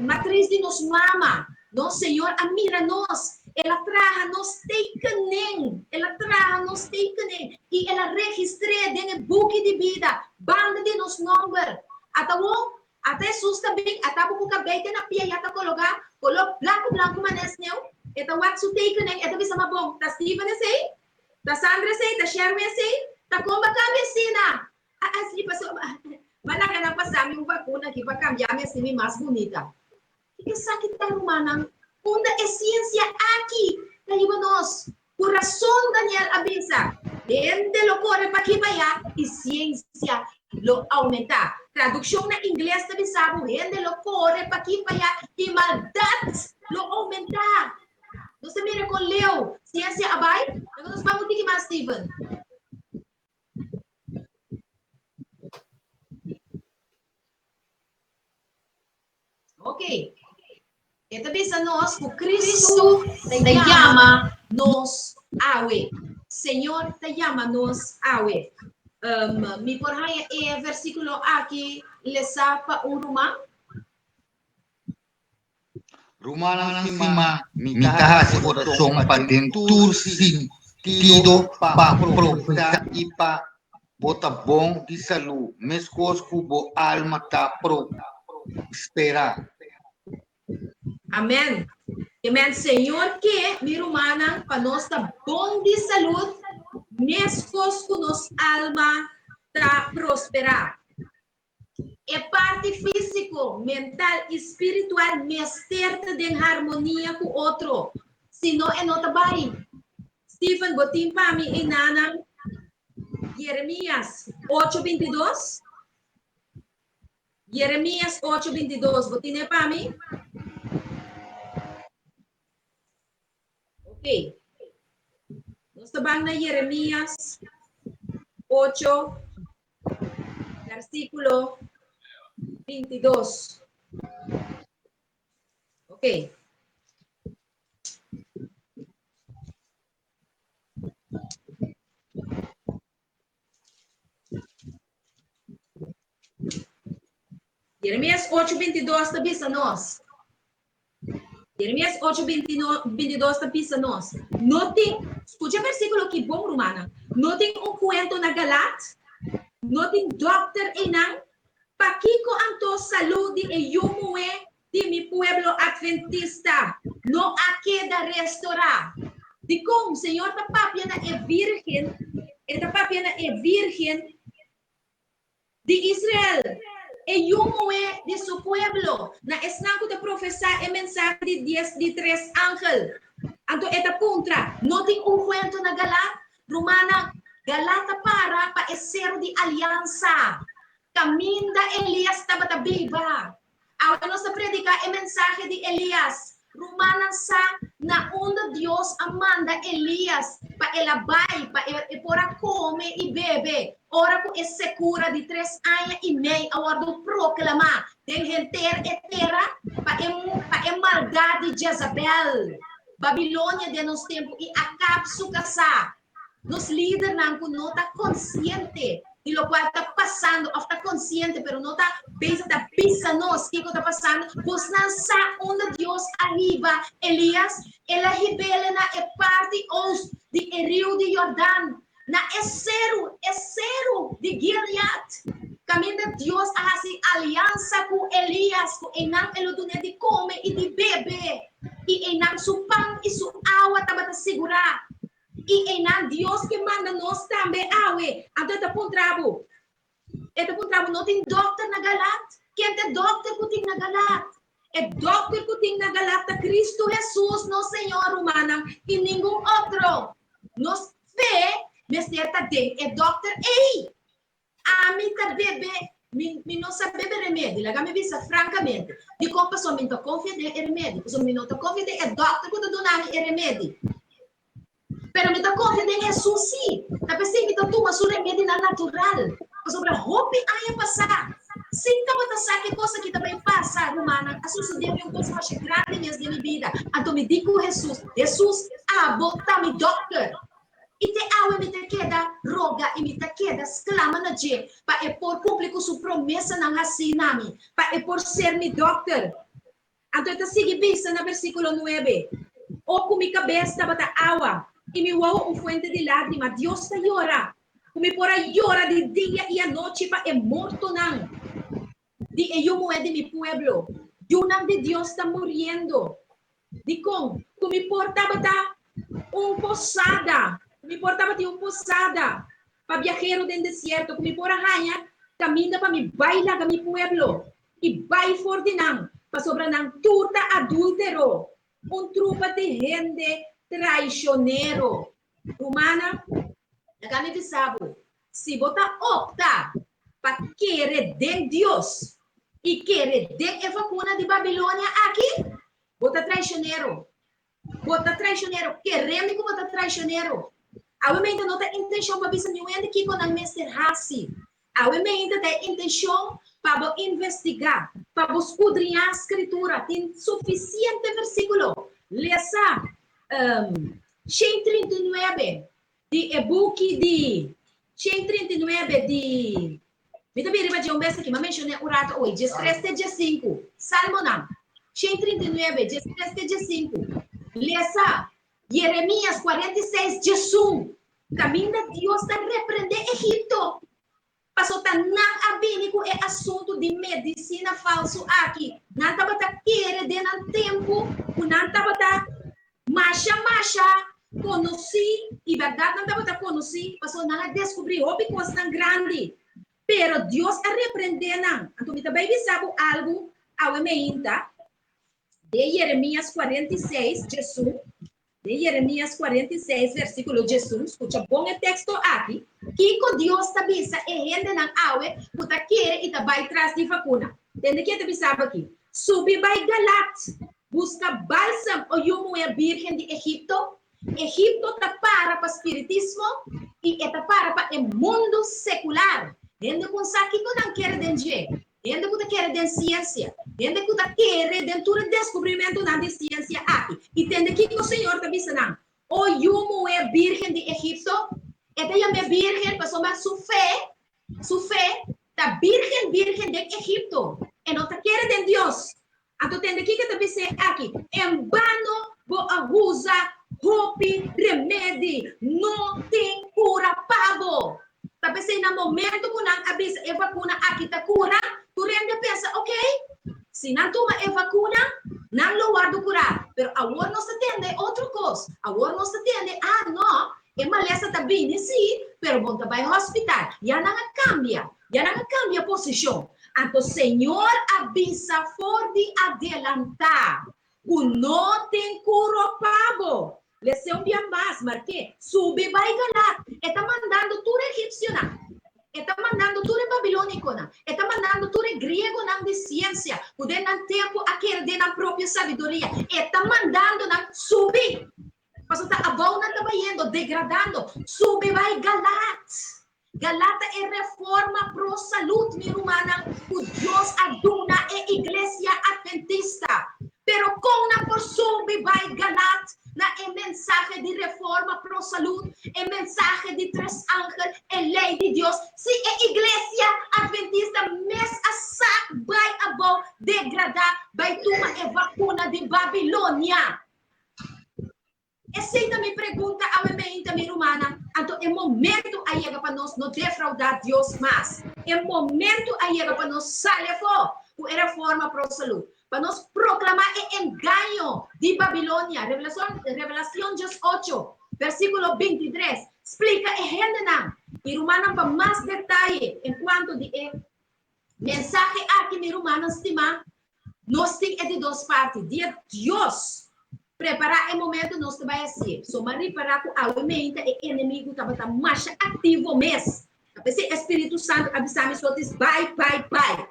matris di nos mama, nos Señor a mira nos, El a traha nos tekenen, El a traha nos tekenen i El a registr'é den e buki di bida, banda di nos nòmber. Ata wou, ata Hesus ta bin, ata bo ku kabei te na pia ya ta kologá, koló blanku blanku manera sneu, e ta wak su tekenen, e ta bisa, Ma bon, ta Steven esei? Ta Sandra esei? Ta Sherwin esei? Ta kon bo a kambia asina? Así pasobra bo a laga nan pasa mi un vakuna aki pa kambia mi así mi mas bunita. Kiko esaki ta rumannan? Unda e siensia aki ta hiba nos? Ku rason Daniel a bisa, Hende lo kore pa aki pa ayá i siensia lo oumentá. Tradukshon na ingles ta bisa bo, Hende lo kore pa aki pa ayá i maldat lo oumentá. Nos ta mira kon leu siensia a bai. Laga nos ban un tiki mas, Steven. Ok. E ta bisa nos ku Kristu ta yama nos awe. Señor ta yama nos awe. Um, mi por haña e versíkulo aki lesá pa un ruman? Rumannan stimá, mi ta hasi orashon pa den tur sintido pa profesá i pa bo ta bon di salú, meskos ku bo alma ta prosperá. Amèn. Amen. Señor ke, mi rumannan, pa nos ta bon di salud, meskos ku nos alma ta prosperá. E parti físiko, mental i spiritual mester ta den harmonia ku otro, sino e no ta bai. Steven, bo tin pa mi enanan Jeremias ocho bintidos? Jeremias ocho bintidos, bo tine pa mi? Ok. Nos ta ban na Jeremias ocho versículo 22. Ok. Jeremías 8, 22 ta bisa nos. Jeremías 8, 22 ta bisa nos. No tin, skucha versíkulo ki bon, rumannan. No tin un kuento na Galat? No tin dòkter einan? Pakiko anto salú di e yu muhé di mi pueblo adventista no a keda restorá? Dikon Señor ta papia na e vírgen, e ta papia na e vírgen Di Israel, e yu muhé di su pueblo, na esnan ku ta profesá e mensahe di dies di tres angel. Anto e ta puntra, No tin un kuento na Galat? Rumannan, Galat ta para pa e seru di aliansa, kaminda Elias tabata biba. Awe nos ta prediká e mensahe di Elias. Rumannan sa na unda Dios a manda Elias pa el a bai pa e por a kome i bebe ora ku e sekura di tres aña i mei a wòrdu proklamá den henter e tera pa e pa e maldat di Jezabel, Babilonia den nos tempu i Akab su kasá. Nos lidernan ku no ta konsiente di lokual ta pasando òf ta konsiente pero no ta bezig ta bisa nos kiko ta pasando, bosnan sa unda Dios a hiba Elias? El a hib'el na e parti oost di e riu di Jordan, na e seru, e seru di Gilead, kaminda Dios a hasi aliansa ku Elias ku einan e lo dun'é di kome i di bebe, i einan su pan i su awa tabata sigurá. I einan Dios ke manda nos tambe awe. Anto e ta puntra bo, e ta puntra bo, no tin dòkter na Galat? Ken ta e dòkter ku tin na Galat? E dòkter ku tin na Galat ta Kristu Hesus, nos Señor, rumannan, i ningun otro. Nos fe mester ta den e dòkter ei. Ami ta bebe, mi, mi no sa bebe remedi, laga mi bisa francamente. Dikon? Pasobra mi no ta konfia den e remedi, pasobra mi no ta konfia den e dòkter ku ta duna mi e remedi. Pero mi ta konfia den Hesus sí. Ta p'esei mi ta tuma su remedinan natural. Pasobra hopi aña pasá, sin tabata sa ke kos aki ta bai pasa, rumannan, a sosodé mi un kos masha grandi mes den mi bida. Anto mi di ku Hesus, Hesus, abo ta mi dòkter. I te awe mi ta keda roga i mi ta keda sklama na dje pa e por kumpli ku su promesanan hasí na mi, pa e por ser mi dòkter. Anto e ta sigui bisa na versíkulo nuebe, O ku mi kabes tabata awa i mi wowo un fuente di lágrima! Dios ta yora, ku mi por a yora di dia i anochi pa e mortonan di e yu muhé di mi pueblo. Yunan di Dios ta muriendo. Dikon? Ku mi por tabata un posada, ku mi por tabatin un posada pa biahero den desierto, ku mi por a haña kaminda pa mi bai laga mi pueblo i bai for di nan, pasobra nan tur ta adúltero, un trupa di hende. Traishonero. Rumannan, laga mi bisa bo, si bo ta opta pa kere den Dios i kere den e vakuna di Babilonia aki, bo ta traishonero. Bo ta traishonero. Kere mi ku bo ta traishonero. Awe meinta no ta intenshon pa bisa niun hende kiko nan mester hasi. Awe meinta ta e intenshon pa bo investigá, pa bo skudriñá Skritura. Tin sufisiente versíkulo. Lesa 139 di e buki di 139 di Mi ta bira riba dje un bes aki, m'a menshoné un rato awe, 13 te 15, Salmonan, 139, 13 te 15. Lesa Jeremias 46, 11, kaminda Dios ta reprendé Egipto, paso ta nan a bini ku e asuntu di medisina falsu aki. Nan tabata kere den nan tempu ku nan tabata masha masha konosí, i bèrdat nan tabata konosí, pasobra nan a deskubrí hopi kosnan grandi. Pero Dios a reprendé nan. Anto mi ta bai bisa bo algu awe meinta den Jeremias 46, 11, den Jeremias 46, versíkulo 11, skucha bon e teksto aki, kiko Dios ta bisa e hendenan awe ku ta kere i ta bai tras di vakuna. Tende ke e ta bisa bo aki, Subi bai Galat, Buska bálsam, o yu muhé bírgen di Egipto. Egipto ta para pa spiritismo i e ta para pa e mundu sekular. Hende ku sa kiko nan kere den dje, hende ku ta kere den siensia, hende ku ta kere den tur e deskubrimentunan di siensia aki. I tende kiko Señor ta bisa nan, O yu muhé bírgen di Egipto. E ta yam'é bírgen pasobra su fe, su fe ta bírgen bírgen den Egipto. E no ta kere den Dios. Anto tende kiko ta bis'é aki, En bano bo a usa hopi remedi, no tin kura pa bo. Ta p'esei na momento ku nan a bisa e vakuna aki ta kura, tur hende a pensa, ok, si nan tuma e vakuna, nan lo wòrdu kurá. Pero awor nos ta tende otro kos. Awor nos ta tende, ah no, e malesa ta bini sí, pero bo no ta bai hospital. Ya nan a kambia, ya nan a kambia posishon. Anto Señor a bisa for di adelantá ku no tin kuro pa bo. Les'é un bia mas, mark'é, Subi bai Galat. E ta mandando tur e egipsionan, e ta mandando tur e babilónikonan, e ta mandando tur e griegonan di siensia ku den nan tempu a kere den nan propio sabiduria. E ta mandando nan subi, pasobra ta abou nan ta bayendo, degradando. Subi bai Galat. Galata e reforma pro salud, mi rumannan, cu Dios a duna e Iglesia Adventista. Pero con nan por subi bay Galat na e mensahe di reforma pro salud, e mensahe di tres angel, e ley di Dios, si e Iglesia Adventista mes a sak bay abou, degrada, bay tuma e vacuna di Babilonia? Esei ta mi pregunta awe meinta, mi rumannan. Anto e momento a yega pa nos no defraudá Dios mas. E momento a yega pa nos sali afó ku e reforma pro salú, pa nos proklamá e engaño di Babilonia. Revelacion, Revelacion 18, versíkulo 23, splika e hendenan i rumannan pa mas detaye en kuanto di e mensahe aki, mi rumannan stimá. Nos tin e di dos parti. Dia Dios prepará e momento nos ta bai hasié. So m'a ripará ku awe meinta e enemigu tabata masha aktivo mes. Ta p'esei e Spiritu Santu a bisa mi sotis bai, bai, bai.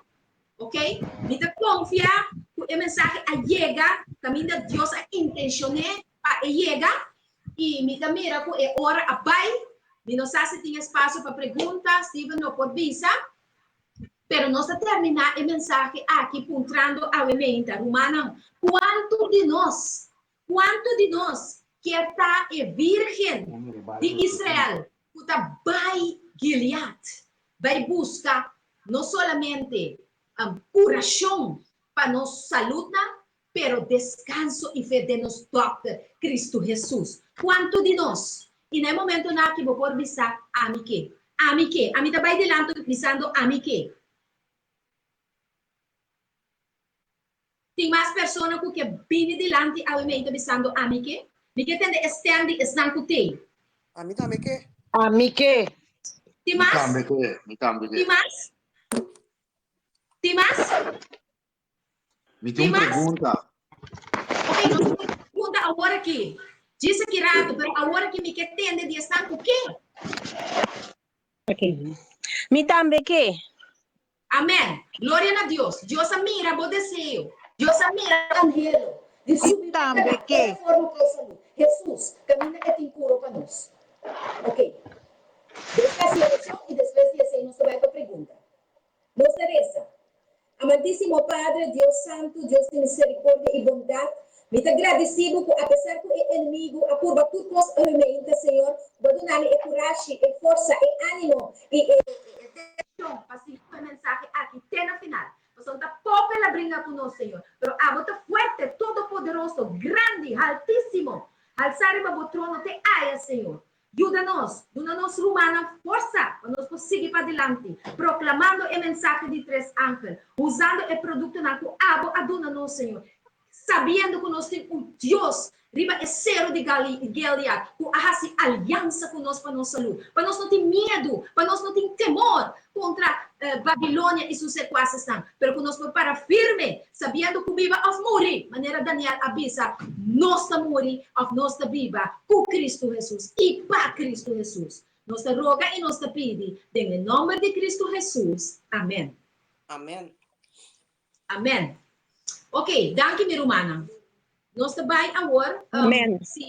Ok? Mi ta konfia ku e mensahe a yega kaminda Dios a intenshon'é pa e yega i mi ta mira ku e ora a bai. Mi no sa si tin espasio pa pregunta, Steven no por bisa. Pero nos ta terminá e mensahe aki puntrando awe meinta, Rumannan, kuantu di nos, kuantu di nos kier ta e Virgen di Israel ku ta bai Gilead, bai buska no solamente kurashon pa nos saludnan, Pero deskanso i fe den nos Dòkter, Kristu Hesus. Kuantu di nos? I na e momentonan aki bo por bisa, Ami ke. Ami ke. Ami ta bai dilanti bisando, Ami ke. Tin mas persona ku ke bini dilanti awe mei ta bisando, Ami ke. Mi ke tende e stèm di esnan ku t'ei. Ami tambe ke. Ami ke. Tin Mi mas? tambe ke. Mi tambe ke. Tin mas? Tin mas? Mi tin un Tin mas? pregunta. Ok, nos tin un pregunta awor aki. Djis aki ratu, pero awor aki mi ke tende di esnan ku ke. Ok. Mi tambe ke. Amen. Gloria na Dios. Dios a mira bo deseo. Dios a mira bo anhelo di Mi subi bek tambe na ke. e forma ku e salú. Hesus, kaminda e tin kuro pa nos. Ok. Nos ta hasi orashon i despues di esei nos ta bai pa pregunta. Nos ta resa, Amantísimo Padre, Dios Santu, Dios di misericordia i bondat, mi ta gradisí Bo ku apesar ku e enemigu a purba tur kos oe meinta, Señor, Bo a duna mi e kurashi, e forsa, e ánimo i e determinashon pa sigui ku e mensahe aki te na final. Pasobra ta poko el a bringa ku nos, Señor, pero Abo ta fuerte, todopoderoso, grandi, haltísimo. Halsá riba Bo trono te aya, Señor. Yuda nos, duna nos rumannan forsa pa nos por sigui padilanti, proklamando e mensahe di tres angel, usando e produktonan ku Abo a duna nos, Señor, sabiendo ku nos tin un Dios riba e seru di Gilead ku a hasi aliansa ku nos pa nos salú, pa nos no tin miedu, pa nos no tin temor kontra Babilonia i su sekuasesnan, pero ku nos por para firme, sabiendo ku biba òf muri, manera Daniel a bisa, nos ta muri òf nos ta biba ku Kristu Hesus i pa Kristu Hesus. Nos ta roga i nos ta pidi den e nòmber di Kristu Hesus. Amèn. Amèn. Amèn. Ok, danki mi rumannan. Nos ta bai awor. Amèn. Si.